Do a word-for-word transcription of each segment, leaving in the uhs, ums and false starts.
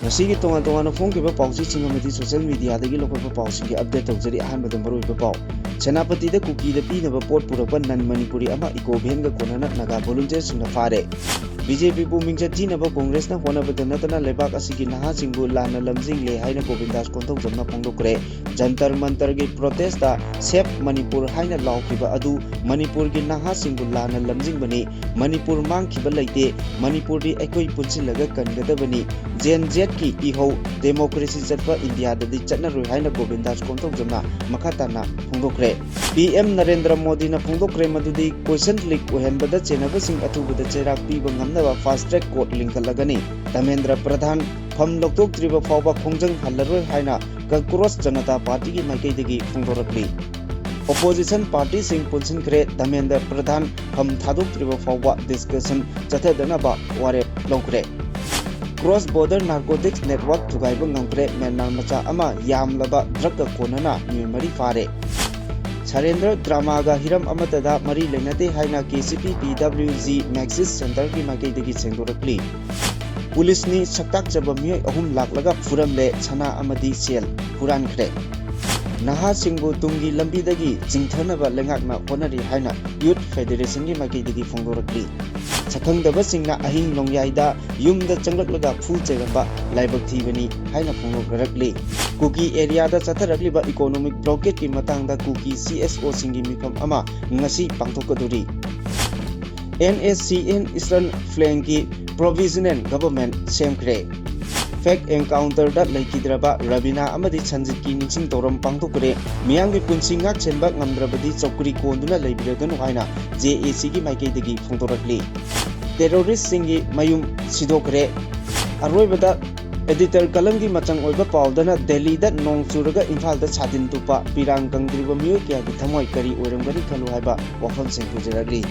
ꯉꯁꯤꯒꯤ ꯇꯣꯉꯥꯟ ꯇꯣꯉꯥꯟꯅ ꯐꯣꯡꯈꯤꯕ ꯄꯥꯎꯆꯦꯁꯤꯡ ꯑꯃꯗꯤ social mediaꯗꯒꯤ ꯂꯧꯈꯠꯄ ꯄꯥꯎꯁꯤꯡꯒꯤ update ꯇꯧꯖꯔꯤ꯫ ꯑꯍꯥꯟꯕꯗ ꯃꯔꯨꯑꯣꯏꯕ ꯄꯥꯎ꯫ ꯁꯦꯅꯥꯄꯇꯤꯗ ꯀꯨꯀꯤꯗ ꯄꯤꯅꯕ ꯄꯣꯠ ꯄꯨꯔꯛꯄ non Manipuri ꯑꯃ eco vanꯒ ꯀꯣꯟꯅꯅ ꯅꯥꯒꯥ volunteerꯁꯤꯡꯅ ꯐꯥꯔꯦ꯫ BJPꯕꯨ ꯃꯤꯡꯆꯠ ꯊꯤꯅꯕ ꯀꯣꯡꯒ꯭ꯔꯦꯁꯅ ꯍꯣꯠꯅꯕꯗ ꯅꯠꯇꯅ ꯂꯩꯕꯥꯛ ꯑꯁꯤꯒꯤ ꯅꯍꯥꯁꯤꯡꯕꯨ ꯂꯥꯟꯅ ꯂꯝꯖꯤꯡꯂꯦ ꯍꯥꯏꯅ ꯒꯣꯕꯤꯟꯗꯥꯁ ꯀꯣꯟꯊꯧꯖꯝꯅ ꯐꯣꯡꯗꯣꯛꯈ꯭ꯔꯦ꯫ ꯖꯟꯇꯔ ꯃꯟꯇꯔꯒꯤ protestꯇ Save Manipur ꯍꯥꯏꯅ ꯂꯥꯎꯈꯤꯕ ꯑꯗꯨ ꯃꯅꯤꯄꯨꯔꯒꯤ ꯅꯍꯥꯁꯤꯡꯕꯨ ꯂꯥꯟꯅ ꯂꯝꯖꯤꯡꯕꯅꯤ꯫ ꯃꯅꯤꯄꯨꯔ ꯃꯥꯡꯈꯤꯕ ꯂꯩꯇꯦ꯫ ꯃꯅꯤꯄꯨꯔꯗꯤ ꯑꯩꯈꯣꯏ ꯄꯨꯟꯁꯤꯜꯂꯒ ꯀꯟꯒꯗꯕꯅꯤ꯫ Gen Zꯀꯤ ꯏꯍꯧ democracy ꯆꯠꯄ ꯏꯟꯗꯤꯌꯥꯗꯗꯤ ꯆꯠꯅꯔꯣꯏ ꯍꯥꯏꯅ ꯒꯣꯕꯤꯟꯗꯥꯁ ꯀꯣꯟꯊꯧꯖꯝꯅ ꯃꯈꯥ ꯇꯥꯅ ꯐꯣꯡꯗꯣꯛꯈ꯭ꯔꯦ꯫ PM ꯅꯔꯦꯟꯗ꯭ꯔ ꯃꯣꯗꯤꯅ ꯐꯣꯡꯗꯣꯛꯈ꯭ꯔꯦ ꯃꯗꯨꯗꯤ question leak ꯑꯣꯏꯍꯟꯕꯗ ꯆꯦꯟꯅꯕꯁꯤꯡ ꯑꯊꯨꯕꯗ ꯆꯩꯔꯥꯛ ꯄꯤꯕ ꯉꯝꯅꯕ fast track court ꯂꯤꯡꯈꯠꯂꯒꯅꯤ꯫ ꯙꯔꯃꯦꯟꯗ꯭ꯔ ꯄ꯭ꯔꯙꯥꯟ ꯐꯝ ꯂꯧꯊꯣꯛꯇ꯭ꯔꯤꯕ ꯐꯥꯎꯕ ꯈꯣꯡꯖꯪ ꯍꯜꯂꯔꯣꯏ ꯍꯥꯏꯅ ꯀꯀ꯭ꯔꯣꯁ ꯖꯅꯇꯥ ꯄꯥꯔꯇꯤꯒꯤ ꯃꯥꯏꯀꯩꯗꯒꯤ ꯐꯣꯡꯗꯣꯔꯛꯂꯤ꯫ Opposition partyꯁꯤꯡ ꯄꯨꯟꯁꯤꯟꯈ꯭ꯔꯦ꯫ ꯙꯔꯃꯦꯟꯗ꯭ꯔ ꯄ꯭ꯔꯙꯥꯟ ꯐꯝ ꯊꯥꯗꯣꯛꯇ꯭ꯔꯤꯕ ꯐꯥꯎꯕ discussion ꯆꯠꯊꯗꯅꯕ ꯋꯥꯔꯦꯞ ꯂꯧꯈ꯭ꯔꯦ꯫ Cross border narcotics network ꯊꯨꯒꯥꯏꯕ ꯉꯝꯈ꯭ꯔꯦ꯫ ꯃ꯭ꯌꯥꯟꯃꯥꯔ ꯃꯆꯥ ꯑꯃ ꯌꯥꯝꯂꯕ drugꯀ ꯀꯣꯟꯅꯅ ꯃꯤꯑꯣꯏ ꯃꯔꯤ ꯐꯥꯔꯦ꯫ ꯁꯔꯦꯟꯗ꯭ꯔ ꯗ꯭ꯔꯃꯥꯒ ꯍꯤꯔꯝ ꯑꯃꯠꯇꯗ ꯃꯔꯤ ꯂꯩꯅꯗꯦ ꯍꯥꯏꯅ KCP PWG Marxist Centreꯒꯤ ꯃꯥꯏꯀꯩꯗꯒꯤ ꯁꯦꯡꯗꯣꯔꯛꯂꯤ꯫ ꯄꯨꯂꯤꯁꯅꯤ ꯁꯛꯇꯥꯛꯆꯕ ꯃꯤꯑꯣꯏ ꯑꯍꯨꯝ ꯂꯥꯛꯂꯒ ꯐꯨꯔꯝꯂꯦ, ꯁꯅꯥ ꯑꯃꯗꯤ ꯁꯦꯜ ꯍꯨꯔꯥꯟꯈ꯭ꯔꯦ꯫ ꯅꯍꯥꯁꯤꯡꯕꯨ ꯇꯨꯡꯒꯤ ꯂꯝꯕꯤꯗꯒꯤ ꯆꯤꯡꯊꯅꯕ ꯂꯩꯉꯥꯛꯅ ꯍꯣꯠꯅꯔꯤ ꯍꯥꯏꯅ Youth Federationꯒꯤ ꯃꯥꯏꯀꯩꯗꯒꯤ ꯐꯣꯡꯗꯣꯔꯛꯂꯤ꯫ ꯁꯛꯈꯪꯗꯕꯁꯤꯡꯅ ꯑꯍꯤꯡ ꯅꯣꯡꯌꯥꯏꯗ ꯌꯨꯝꯗ ꯆꯪꯂꯛꯂꯒ ꯐꯨ ꯆꯩꯔꯝꯕ ꯂꯥꯏꯕꯛ ꯊꯤꯕꯅꯤ ꯍꯥꯏꯅ ꯐꯣꯡꯗꯣꯛꯅꯔꯛꯂꯤ꯫ ꯀꯨꯀꯤ areaꯗ ꯆꯠꯊꯔꯛꯂꯤꯕ economic blockadeꯀꯤ ꯃꯇꯥꯡꯗ ꯀꯨꯀꯤ CSOꯁꯤꯡꯒꯤ ꯃꯤꯐꯝ ꯑꯃ ꯉꯁꯤ ꯄꯥꯡꯊꯣꯛꯀꯗꯧꯔꯤ꯫ NSCN Eastern Flangꯀꯤ provisional government ꯁꯦꯝꯈ꯭ꯔꯦ꯫ Fake encounterꯗ ꯂꯩꯈꯤꯗ꯭ꯔꯕ ꯔꯕꯤꯅꯥ ꯑꯃꯗꯤ ꯁꯟꯖꯤꯠꯀꯤ ꯅꯤꯡꯁꯤꯡ ꯊꯧꯔꯝ ꯄꯥꯡꯊꯣꯛꯈ꯭ꯔꯦ꯫ ꯃꯤꯌꯥꯝꯒꯤ ꯄꯨꯟꯁꯤ ꯉꯥꯛꯁꯦꯟꯕ ꯉꯝꯗ꯭ꯔꯕꯗꯤ ꯆꯧꯀ꯭ꯔꯤ ꯀꯣꯟꯗꯨꯅ ꯂꯩꯕꯤꯔꯗꯅꯨ ꯍꯥꯏꯅ JACꯒꯤ ꯃꯥꯏꯀꯩꯗꯒꯤ ꯐꯣꯡꯗꯣꯔꯛꯂꯤ꯫ Terroristꯁꯤꯡꯒꯤ ꯃꯌꯨꯝ ꯁꯤꯗꯣꯛꯈ꯭ꯔꯦ꯫ ꯑꯔꯣꯏꯕꯗ editor columnꯒꯤ ꯃꯆꯪ ꯑꯣꯏꯕ ꯄꯥꯎꯗꯅ ꯗꯦꯜꯂꯤꯗ ꯅꯣꯡ ꯆꯨꯔꯒ ꯏꯝꯐꯥꯜꯗ ꯁꯥꯇꯤꯟ ꯇꯨꯞꯄ, ꯄꯤꯔꯥꯡ ꯀꯪꯗ꯭ꯔꯤꯕ ꯃꯤꯑꯣꯏ ꯀꯌꯥꯒꯤ ꯊꯃꯣꯏ ꯀꯔꯤ ꯑꯣꯏꯔꯝꯒꯅꯤ ꯈꯜꯂꯨ ꯍꯥꯏꯕ ꯋꯥꯐꯝꯁꯤꯡ ꯄꯨꯖꯔꯛꯂꯤ꯫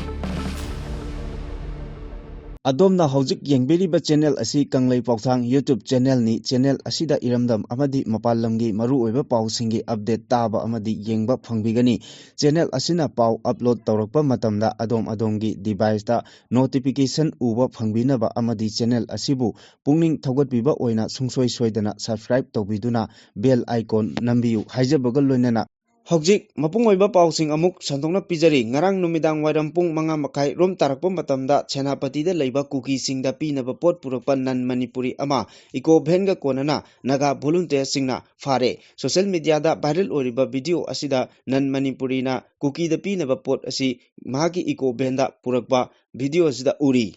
ꯑꯗꯣꯝꯅ ꯍꯧꯖꯤꯛ ꯌꯦꯡꯕꯤꯔꯤꯕ ꯆꯦꯅꯦꯜ ꯑꯁꯤ ꯀꯪꯂꯩ ꯄꯥꯎꯊꯥꯡ YouTube ꯆꯦꯅꯦꯜꯅꯤ꯫ ꯆꯦꯅꯦꯜ ꯑꯁꯤꯗ ꯏꯔꯝꯗꯝ ꯑꯃꯗꯤ ꯃꯄꯥꯟ ꯂꯝꯒꯤ ꯃꯔꯨꯑꯣꯏꯕ ꯄꯥꯎꯁꯤꯡꯒꯤ ꯑꯞꯗꯦꯠ ꯇꯥꯕ ꯑꯃꯗꯤ ꯌꯦꯡꯕ ꯐꯪꯕꯤꯒꯅꯤ꯫ ꯆꯦꯅꯦꯜ ꯑꯁꯤꯅ ꯄꯥꯎ ꯑꯞꯂꯣꯗ ꯇꯧꯔꯛꯄ ꯃꯇꯝꯗ ꯑꯗꯣꯝ ꯑꯗꯣꯝꯒꯤ ꯗꯤꯚꯥꯏꯁꯇ ꯅꯣꯇꯤꯐꯤꯀꯦꯁꯟ ꯎꯕ ꯐꯪꯕꯤꯅꯕ ꯑꯃꯗꯤ ꯆꯦꯅꯦꯜ ꯑꯁꯤꯕꯨ ꯄꯨꯛꯅꯤꯡ ꯊꯧꯒꯠꯄꯤꯕ ꯑꯣꯏꯅ ꯁꯨꯡꯁꯣꯏ ꯁꯣꯏꯗꯅ ꯁꯕꯁꯀ꯭ꯔꯥꯏꯕ ꯇꯧꯕꯤꯗꯨꯅ ꯕꯦꯜ ꯑꯥꯏꯀꯣꯟ ꯅꯝꯕꯤꯌꯨ ꯍꯥꯏꯖꯕꯒ ꯂꯣꯏꯅꯅ ꯍꯧꯖꯤꯛ ꯃꯄꯨꯡ ꯑꯣꯏꯕ ꯄꯥꯎꯁꯤꯡ ꯑꯃꯨꯛ ꯁꯟꯗꯣꯛꯅ ꯄꯤꯖꯔꯤ꯫ ꯉꯔꯥꯡ ꯅꯨꯃꯤꯗꯥꯡ ꯋꯥꯏꯔꯝ ꯄꯨꯡ ꯃꯉꯥ ꯃꯈꯥꯏ ꯔꯣꯝ ꯇꯥꯔꯛꯄ ꯃꯇꯝꯗ ꯁꯦꯅꯥꯄꯇꯤꯗ ꯂꯩꯕ ꯀꯨꯀꯤꯁꯤꯡꯗ ꯄꯤꯅꯕ ꯄꯣꯠ ꯄꯨꯔꯛꯄ ꯅꯟ ꯃꯅꯤꯄꯨꯔꯤ ꯑꯃ ꯏꯀꯣ ꯚꯦꯟꯒ ꯀꯣꯟꯅꯅ ꯅꯥꯒꯥ ꯚꯣꯂꯨꯟꯇꯤꯌꯔꯁꯤꯡꯅ ꯐꯥꯔꯦ꯫ ꯁꯣꯁꯤꯌꯦꯜ ꯃꯤꯗꯤꯌꯥꯗ ꯚꯥꯏꯔꯦꯜ ꯑꯣꯏꯔꯤꯕ ꯚꯤꯗꯤꯑꯣ ꯑꯁꯤꯗ ꯅꯟ ꯃꯅꯤꯄꯨꯔꯤꯅ ꯀꯨꯀꯤꯗ ꯄꯤꯅꯕ ꯄꯣꯠ ꯑꯁꯤ ꯃꯍꯥꯛꯀꯤ ꯏꯀꯣ ꯚꯦꯟꯗ ꯄꯨꯔꯛꯄ ꯚꯤꯗꯤꯑꯣ ꯑꯁꯤꯗ ꯎꯔꯤ꯫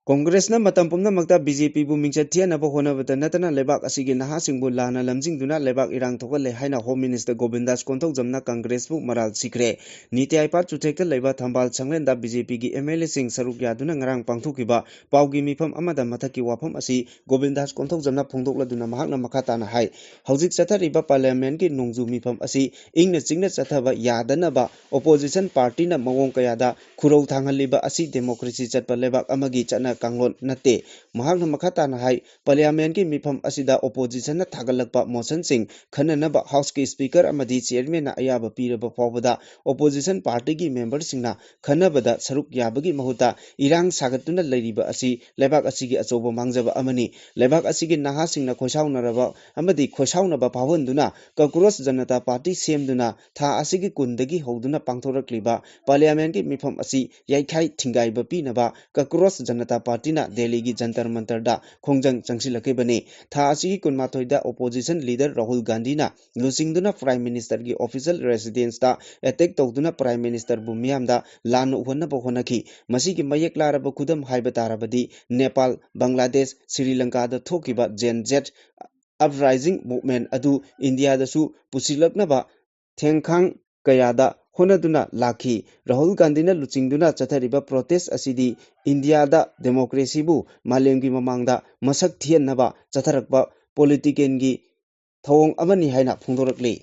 ꯀꯣꯡꯒ꯭ꯔꯦꯁꯅ ꯃꯇꯝ ꯄꯨꯝꯅꯃꯛꯇ ꯕꯤ ꯖꯦ ꯄꯤꯕꯨ ꯃꯤꯡꯆꯠ ꯊꯤꯍꯟꯅꯕ ꯍꯣꯠꯅꯕꯇ ꯅꯠꯇꯅ ꯂꯩꯕꯥꯛ ꯑꯁꯤꯒꯤ ꯅꯍꯥꯁꯤꯡꯕꯨ ꯂꯥꯟꯅ ꯂꯝꯖꯤꯡꯗꯨꯅ ꯂꯩꯕꯥꯛ ꯏꯔꯥꯡ ꯊꯣꯛꯍꯜꯂꯦ ꯍꯥꯏꯅ ꯍꯣꯝ ꯃꯤꯅꯤꯁꯇꯔ ꯒꯣꯕꯤꯟꯗꯥꯁ ꯀꯣꯟꯊꯧꯖꯝꯅ ꯀꯪꯒ꯭ꯔꯦꯁꯄꯨ ꯃꯔꯥꯜ ꯁꯤꯈ꯭ꯔꯦ꯫ ꯅꯤꯇꯤ ꯑꯥꯌꯣꯒ ꯆꯨꯊꯦꯛꯇ ꯂꯩꯕ ꯊꯝꯕꯥꯜ ꯁꯪꯂꯦꯟꯗ ꯕꯤ ꯖꯦ ꯄꯤꯒꯤ ꯑꯦꯝ ꯑꯦꯜ ꯑꯦꯁꯤꯡ ꯁꯔꯨꯛ ꯌꯥꯗꯨꯅ ꯉꯔꯥꯡ ꯄꯥꯡꯊꯣꯛꯈꯤꯕ ꯄꯥꯎꯒꯤ ꯃꯤꯐꯝ ꯑꯃꯗ ꯃꯊꯛꯀꯤ ꯋꯥꯐꯝ ꯑꯁꯤ ꯒꯣꯕꯤꯟꯗꯥꯁ ꯀꯣꯟꯊꯧꯖꯝꯅ ꯐꯣꯡꯗꯣꯛꯂꯗꯨꯅ ꯃꯍꯥꯛꯅ ꯃꯈꯥ ꯇꯥꯅ ꯍꯥꯏ, ꯍꯧꯖꯤꯛ ꯆꯠꯊꯔꯤꯕ ꯄꯥꯔꯂꯤꯌꯥꯃꯦꯟꯠꯀꯤ ꯅꯣꯡꯖꯨ ꯃꯤꯐꯝ ꯑꯁꯤ ꯏꯪꯅ ꯆꯤꯛꯅ ꯆꯠꯊꯕ ꯌꯥꯗꯅꯕ ꯑꯣꯄꯣꯖꯤꯁꯟ ꯄꯥꯔꯇꯤꯅ ꯃꯑꯣꯡ ꯀꯌꯥꯗ ꯈꯨꯔꯧ ꯊꯥꯡꯍꯜꯂꯤꯕ ꯑꯁꯤ ꯗꯦꯃꯣꯀ꯭ꯔꯦꯁꯤ ꯆꯠꯄ ꯂꯩꯕꯥꯛ ꯑꯃꯒꯤ ꯆꯠꯅ ꯀꯥꯡꯂꯣꯟ ꯅꯠꯇꯦ꯫ ꯃꯍꯥꯛꯅ ꯃꯈꯥ ꯇꯥꯅ ꯍꯥꯏ, ꯄꯥꯔꯂꯤꯌꯥꯃꯦꯟꯠꯀꯤ ꯃꯤꯐꯝ ꯑꯁꯤꯗ ꯑꯣꯄꯣꯖꯤꯁꯟꯅ ꯊꯥꯒꯠꯂꯛꯄ ꯃꯣꯁꯟꯁꯤꯡ ꯈꯟꯅꯅꯕ ꯍꯥꯎꯁꯀꯤ ꯁ꯭ꯄꯤꯀꯔ ꯑꯃꯗꯤ ꯆꯤꯌꯔꯃꯦꯟꯅ ꯑꯌꯥꯕ ꯄꯤꯔꯕ ꯐꯥꯎꯕꯗ ꯑꯣꯄꯣꯖꯤꯁꯟ ꯄꯥꯔꯇꯤꯒꯤ ꯃꯦꯝꯕꯔꯁꯤꯡꯅ ꯈꯟꯅꯕꯗ ꯁꯔꯨꯛ ꯌꯥꯕꯒꯤ ꯃꯍꯨꯠꯇ ꯏꯔꯥꯡ ꯁꯥꯒꯠꯇꯨꯅ ꯂꯩꯔꯤꯕ ꯑꯁꯤ ꯂꯩꯕꯥꯛ ꯑꯁꯤꯒꯤ ꯑꯆꯧꯕ ꯃꯥꯡꯖꯕ ꯑꯃꯅꯤ꯫ ꯂꯩꯕꯥꯛ ꯑꯁꯤꯒꯤ ꯅꯍꯥꯁꯤꯡꯅ ꯈꯣꯏꯁꯥꯎꯅꯔꯕ ꯑꯃꯗꯤ ꯈꯣꯏꯁꯥꯎꯅꯕ ꯐꯥꯎꯍꯟꯗꯨꯅ ꯀꯀ꯭ꯔꯣꯁ ꯖꯅꯇꯥ ꯄꯥꯔꯇꯤ ꯁꯦꯝꯗꯨꯅ ꯊꯥ ꯑꯁꯤꯒꯤ ꯀꯨꯟꯗꯒꯤ ꯍꯧꯗꯨꯅ ꯄꯥꯡꯊꯣꯔꯛꯂꯤꯕ ꯄꯥꯔꯂꯤꯌꯥꯃꯦꯟꯠꯀꯤ ꯃꯤꯐꯝ ꯑꯁꯤ ꯌꯩꯈꯥꯏ ꯊꯤꯡꯒꯥꯏꯕ ꯄꯤꯅꯕ ꯀꯀ꯭ꯔꯣꯁ ꯖꯅꯇꯥ ꯄꯥꯔꯇꯤꯅ ꯗꯦꯜꯂꯤꯒꯤ ꯖꯟꯇꯔ ꯃꯟꯇꯔꯗ ꯈꯣꯡꯖꯪ ꯆꯪꯁꯤꯜꯂꯛꯈꯤꯕꯅꯤ꯫ ꯊꯥ ꯑꯁꯤꯒꯤ ꯀꯨꯟꯃꯥꯊꯣꯏꯗ ꯑꯣꯄꯣꯖꯤꯁꯟ ꯂꯤꯗꯔ ꯔꯥꯍꯨꯜ ꯒꯥꯟꯙꯤꯅ ꯂꯨꯆꯤꯡꯗꯨꯅ ꯄ꯭ꯔꯥꯏꯝ ꯃꯤꯅꯤꯁꯇꯔꯒꯤ ꯑꯣꯐꯤꯁꯤꯌꯦꯜ ꯔꯦꯁꯤꯗꯦꯟꯁꯇ ꯑꯦꯇꯦꯛ ꯇꯧꯗꯨꯅ ꯄ꯭ꯔꯥꯏꯝ ꯃꯤꯅꯤꯁꯇꯔꯕꯨ ꯃꯤꯌꯥꯝꯗ ꯂꯥꯟꯅ ꯎꯍꯟꯅꯕ ꯍꯣꯠꯅꯈꯤ꯫ ꯃꯁꯤꯒꯤ ꯃꯌꯦꯛ ꯂꯥꯔꯕ ꯈꯨꯗꯝ ꯍꯥꯏꯕ ꯇꯥꯔꯕꯗꯤ ꯅꯦꯄꯥꯜ, ꯕꯪꯒ꯭ꯂꯥꯗꯦꯁ, ꯁ꯭ꯔꯤ ꯂꯪꯀꯥꯗ ꯊꯣꯛꯈꯤꯕ ꯖꯦꯟ ꯖꯦꯠ ꯑꯞꯔꯥꯏꯖꯤꯡ ꯃꯨꯚꯃꯦꯟꯠ ꯑꯗꯨ ꯏꯟꯗꯤꯌꯥꯗꯁꯨ ꯄꯨꯁꯤꯜꯂꯛꯅꯕ ꯊꯦꯡꯈꯥꯡ ꯀꯌꯥꯗ ꯍꯣꯠꯅꯗꯨꯅ ꯂꯥꯛꯈꯤ꯫ ꯔꯥꯍꯨꯜ ꯒꯥꯟꯙꯤꯅ ꯂꯨꯆꯤꯡꯗꯨꯅ ꯆꯠꯊꯔꯤꯕ ꯄ꯭ꯔꯣꯇꯦꯁ ꯑꯁꯤꯗꯤ ꯏꯟꯗꯤꯌꯥꯗ ꯗꯦꯃꯣꯀ꯭ꯔꯦꯁꯤꯕꯨ ꯃꯥꯂꯦꯝꯒꯤ ꯃꯃꯥꯡꯗ ꯃꯁꯛ ꯊꯤꯍꯟꯅꯕ ꯆꯠꯊꯔꯛꯄ ꯄꯣꯂꯤꯇꯤꯀꯦꯜꯒꯤ ꯊꯧꯑꯣꯡ ꯑꯃꯅꯤ ꯍꯥꯏꯅ ꯐꯣꯡꯗꯣꯔꯛꯂꯤ꯫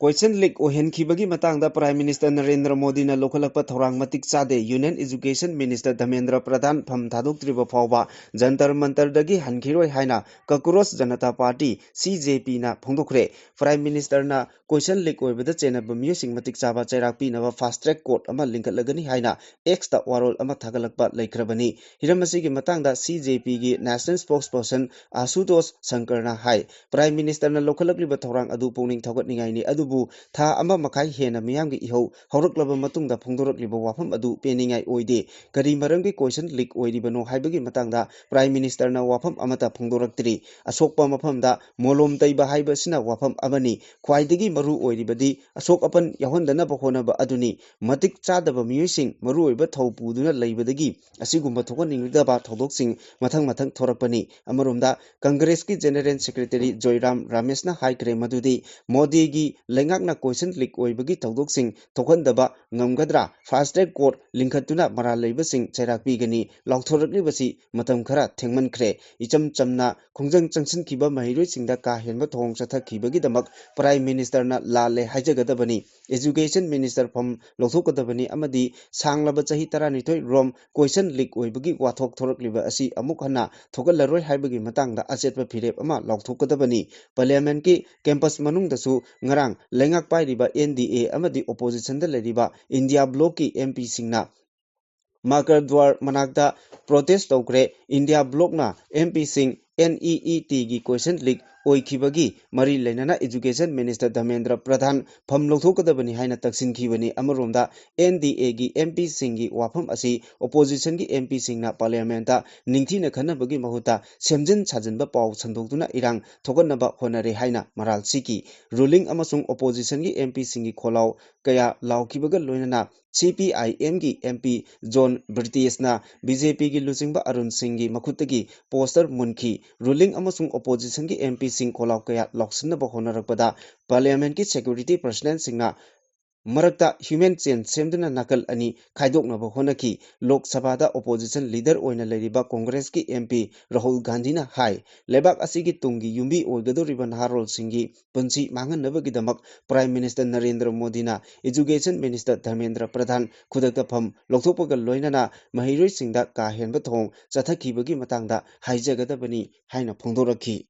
Question leak ꯑꯣꯏꯍꯟꯈꯤꯕꯒꯤ ꯃꯇꯥꯡꯗ Prime Minister ꯅꯔꯦꯟꯗ꯭ꯔ ꯃꯣꯗꯤꯅ ꯂꯧꯈꯠꯂꯛꯄ ꯊꯧꯔꯥꯡ ꯃꯇꯤꯛ ꯆꯥꯗꯦ꯫ Union Education Minister ꯙꯔꯃꯦꯟꯗ꯭ꯔ ꯄ꯭ꯔꯙꯥꯟ ꯐꯝ ꯊꯥꯗꯣꯛꯇ꯭ꯔꯤꯕ ꯐꯥꯎꯕ ꯖꯟꯇꯔ ꯃꯟꯇꯔꯗꯒꯤ ꯍꯟꯈꯤꯔꯣꯏ ꯍꯥꯏꯅ ꯀꯀ꯭ꯔꯣꯁ ꯖꯅꯇꯥ ꯄꯥꯔꯇꯤ, ꯁꯤ ꯖꯦ ꯄꯤꯅ ꯐꯣꯡꯗꯣꯛꯈ꯭ꯔꯦ꯫ Prime Minister ꯅ question leak ꯑꯣꯏꯕꯗ ꯆꯦꯟꯅꯕ ꯃꯤꯑꯣꯏꯁꯤꯡ ꯃꯇꯤꯛ ꯆꯥꯕ ꯆꯩꯔꯥꯛ ꯄꯤꯅꯕ fast track court ꯑꯃ ꯂꯤꯡꯈꯠꯂꯒꯅꯤ ꯍꯥꯏꯅ X ꯇ ꯋꯥꯔꯣꯜ ꯑꯃ ꯊꯥꯒꯠꯂꯛꯄ ꯂꯩꯈ꯭ꯔꯕꯅꯤ꯫ ꯍꯤꯔꯝ ꯑꯁꯤꯒꯤ ꯃꯇꯥꯡꯗ ꯁꯤ ꯖꯦ ꯄꯤꯒꯤ National Spokesperson ꯑꯁꯨꯇꯣꯁ ꯁꯪꯀꯔꯅ ꯍꯥꯏ, Prime Minister ꯅ ꯂꯧꯈꯠꯂꯛꯂꯤꯕ ꯊꯧꯔꯥꯡ ꯑꯗꯨ ꯄꯨꯛꯅꯤꯡ ꯊꯧꯒꯠꯅꯤꯡꯉꯥꯏꯅꯤ, ꯑꯗꯨꯕꯨ ꯊꯥ ꯑꯃ ꯃꯈꯥꯏ ꯍꯦꯟꯅ ꯃꯤꯌꯥꯝꯒꯤ ꯏꯍꯧ ꯍꯧꯔꯛꯂꯕ ꯃꯇꯨꯡꯗ ꯐꯣꯡꯗꯣꯔꯛꯂꯤꯕ ꯋꯥꯐꯝ ꯑꯗꯨ ꯄꯦꯟꯅꯤꯡꯉꯥꯏ ꯑꯣꯏꯗꯦ꯫ ꯀꯔꯤ ꯃꯔꯝꯒꯤ question leak ꯑꯣꯏꯔꯤꯕꯅꯣ ꯍꯥꯏꯕꯒꯤ ꯃꯇꯥꯡꯗ Prime Minister ꯅ ꯋꯥꯐꯝ ꯑꯃꯠꯇ ꯐꯣꯡꯗꯣꯔꯛꯇ꯭ꯔꯤ꯫ ꯑꯁꯣꯛꯄ ꯃꯐꯝꯗ ꯃꯣꯂꯣꯝ ꯇꯩꯕ ꯍꯥꯏꯕꯁꯤꯅ ꯋꯥꯐꯝ ꯑꯃꯅꯤ꯫ ꯈ꯭ꯋꯥꯏꯗꯒꯤ ꯃꯔꯨ ꯑꯣꯏꯔꯤꯕꯗꯤ ꯑꯁꯣꯛ ꯑꯄꯟ ꯌꯥꯎꯍꯟꯗꯅꯕ ꯍꯣꯠꯅꯕ ꯑꯗꯨꯅꯤ꯫ ꯃꯇꯤꯛ ꯆꯥꯗꯕ ꯃꯤꯑꯣꯏꯁꯤꯡ ꯃꯔꯨꯑꯣꯏꯕ ꯊꯧ ꯄꯨꯗꯨꯅ ꯂꯩꯕꯗꯒꯤ ꯑꯁꯤꯒꯨꯝꯕ ꯊꯣꯛꯍꯟꯅꯤꯡꯂꯗꯕ ꯊꯧꯗꯣꯛꯁꯤꯡ ꯃꯊꯪ ꯃꯊꯪ ꯊꯣꯔꯛꯄꯅꯤ꯫ ꯑꯃꯔꯣꯝꯗ Congress ꯀꯤ General Secretary ꯖꯣꯏꯔꯥꯝ ꯔꯥꯃꯦꯁꯅ ꯍꯥꯏꯈ꯭ꯔꯦ ꯃꯗꯨꯗꯤ ꯃꯣꯗꯤꯒꯤ ꯂꯩꯉꯥꯛꯅ question leak ꯑꯣꯏꯕꯒꯤ ꯊꯧꯗꯣꯛꯁꯤꯡ ꯊꯣꯛꯍꯟꯗꯕ ꯉꯝꯒꯗ꯭ꯔꯥ? Fast track court ꯂꯤꯡꯈꯠꯇꯨꯅ ꯃꯔꯥꯜ ꯂꯩꯕꯁꯤꯡ ꯆꯩꯔꯥꯛ ꯄꯤꯒꯅꯤ꯫ ꯂꯥꯎꯊꯣꯔꯛꯂꯤꯕꯁꯤ ꯃꯇꯝ ꯈꯔ ꯊꯦꯡꯃꯟꯈ꯭ꯔꯦ꯫ ꯏꯆꯝ ꯆꯝꯅ ꯈꯣꯡꯖꯪ ꯆꯪꯁꯤꯟꯈꯤꯕ ꯃꯍꯩꯔꯣꯏꯁꯤꯡꯗ ꯀꯥ ꯍꯦꯟꯕ ꯊꯧꯑꯣꯡ ꯆꯠꯊꯈꯤꯕꯒꯤꯗꯃꯛ Prime Minister ꯅ ꯂꯥꯜꯂꯦ ꯍꯥꯏꯖꯒꯗꯕꯅꯤ꯫ Education Minister ꯐꯝ ꯂꯧꯊꯣꯛꯀꯗꯕꯅꯤ ꯑꯃꯗꯤ ꯁꯥꯡꯂꯕ ꯆꯍꯤ ꯇꯔꯥꯅꯤꯊꯣꯏ ꯔꯣꯝ question leak ꯑꯣꯏꯕꯒꯤ ꯋꯥꯊꯣꯛ ꯊꯣꯔꯛꯂꯤꯕ ꯑꯁꯤ ꯑꯃꯨꯛ ꯍꯟꯅ ꯊꯣꯛꯍꯜꯂꯔꯣꯏ ꯍꯥꯏꯕꯒꯤ ꯃꯇꯥꯡꯗ ꯑꯆꯦꯠꯄ ꯐꯤꯔꯦꯞ ꯑꯃ ꯂꯥꯎꯊꯣꯛꯀꯗꯕꯅꯤ꯫ Parliament ꯀꯤ campus ꯃꯅꯨꯡꯗꯁꯨ ꯉꯔꯥꯡ ꯂꯩꯉꯥꯛ ꯄꯥꯏꯔꯤꯕ N D A ꯑꯃꯗꯤ opposition ꯗ ꯂꯩꯔꯤꯕ India Bloc ꯀꯤ M P ꯁꯤꯡꯅ ꯃꯥꯀꯔ ꯗ꯭ꯋꯥꯔ ꯃꯅꯥꯛꯇ protest ꯇꯧꯈ꯭ꯔꯦ꯫ India Bloc ꯅ M P ꯁꯤꯡ N E E T ꯒꯤ question leak ꯑꯣꯏꯈꯤꯕꯒꯤ ꯃꯔꯤ ꯂꯩꯅꯅ Education Minister ꯙꯔꯃꯦꯟꯗ꯭ꯔ ꯄ꯭ꯔꯙꯥꯟ ꯐꯝ ꯂꯧꯊꯣꯛꯀꯗꯕꯅꯤ ꯍꯥꯏꯅ ꯇꯛꯁꯤꯟꯈꯤꯕꯅꯤ꯫ ꯑꯃꯔꯣꯝꯗ N D A ꯒꯤ M P ꯁꯤꯡꯒꯤ ꯋꯥꯐꯝ ꯑꯁꯤ opposition ꯒꯤ M P ꯁꯤꯡꯅ Parliament ꯇ ꯅꯤꯡꯊꯤꯅ ꯈꯟꯅꯕꯒꯤ ꯃꯍꯨꯠꯇ ꯁꯦꯝꯖꯤꯟ ꯁꯥꯖꯤꯟꯕ ꯄꯥꯎ ꯁꯟꯗꯣꯛꯇꯨꯅ ꯏꯔꯥꯡ ꯊꯣꯛꯍꯟꯅꯕ ꯍꯣꯠꯅꯔꯦ ꯍꯥꯏꯅ ꯃꯔꯥꯜ ꯁꯤꯈꯤ꯫ Ruling ꯑꯃꯁꯨꯡ opposition ꯒꯤ M P ꯁꯤꯡꯒꯤ ꯈꯣꯜꯂꯥꯎ ꯀꯌꯥ ꯂꯥꯎꯈꯤꯕꯒ ꯂꯣꯏꯅꯅ C P I M ꯒꯤ M P ꯖꯣꯟ ꯕ꯭ꯔꯤꯇꯤꯁꯅ B J P ꯒꯤ ꯂꯨꯆꯤꯡꯕ ꯑꯔꯨꯟ ꯁꯤꯡꯒꯤ ꯃꯈꯨꯠꯇꯒꯤ poster ꯃꯨꯟꯈꯤ꯫ Ruling ꯑꯃꯁꯨꯡ opposition ꯒꯤ M P ꯁꯤꯡ ꯈꯣꯜꯂꯥꯎ ꯀꯌꯥ ꯂꯥꯎꯁꯤꯟꯅꯕ ꯍꯣꯠꯅꯔꯛꯄꯗ Parliament ꯀꯤ security personnel ꯁꯤꯡꯅ ꯃꯔꯛꯇ human chain ꯁꯦꯝꯗꯨꯅ ꯅꯥꯀꯜ ꯑꯅꯤ ꯈꯥꯏꯗꯣꯛꯅꯕ ꯍꯣꯠꯅꯈꯤ꯫ ꯂꯣꯛ ꯁꯚꯥꯗ opposition leader ꯑꯣꯏꯅ ꯂꯩꯔꯤꯕ ꯀꯣꯡꯒ꯭ꯔꯦꯁꯀꯤ MP ꯔꯥꯍꯨꯜ ꯒꯥꯟꯙꯤꯅ ꯍꯥꯏ, ꯂꯩꯕꯥꯛ ꯑꯁꯤꯒꯤ ꯇꯨꯡꯒꯤ ꯌꯨꯝꯕꯤ ꯑꯣꯏꯒꯗꯧꯔꯤꯕ ꯅꯍꯥꯔꯣꯜꯁꯤꯡꯒꯤ ꯄꯨꯟꯁꯤ ꯃꯥꯡꯍꯟꯅꯕꯒꯤꯗꯃꯛ Prime Minister ꯅꯔꯦꯟꯗ꯭ꯔ ꯃꯣꯗꯤꯅ Education Minister ꯙꯔꯃꯦꯟꯗ꯭ꯔ ꯄ꯭ꯔꯙꯥꯟ ꯈꯨꯗꯛꯇ ꯐꯝ ꯂꯧꯊꯣꯛꯄꯒ ꯂꯣꯏꯅꯅ ꯃꯍꯩꯔꯣꯏꯁꯤꯡꯗ ꯀꯥ ꯍꯦꯟꯕ ꯊꯧꯑꯣꯡ ꯆꯠꯊꯈꯤꯕꯒꯤ ꯃꯇꯥꯡꯗ ꯍꯥꯏꯖꯒꯗꯕꯅꯤ ꯍꯥꯏꯅ ꯐꯣꯡꯗꯣꯔꯛꯈꯤ꯫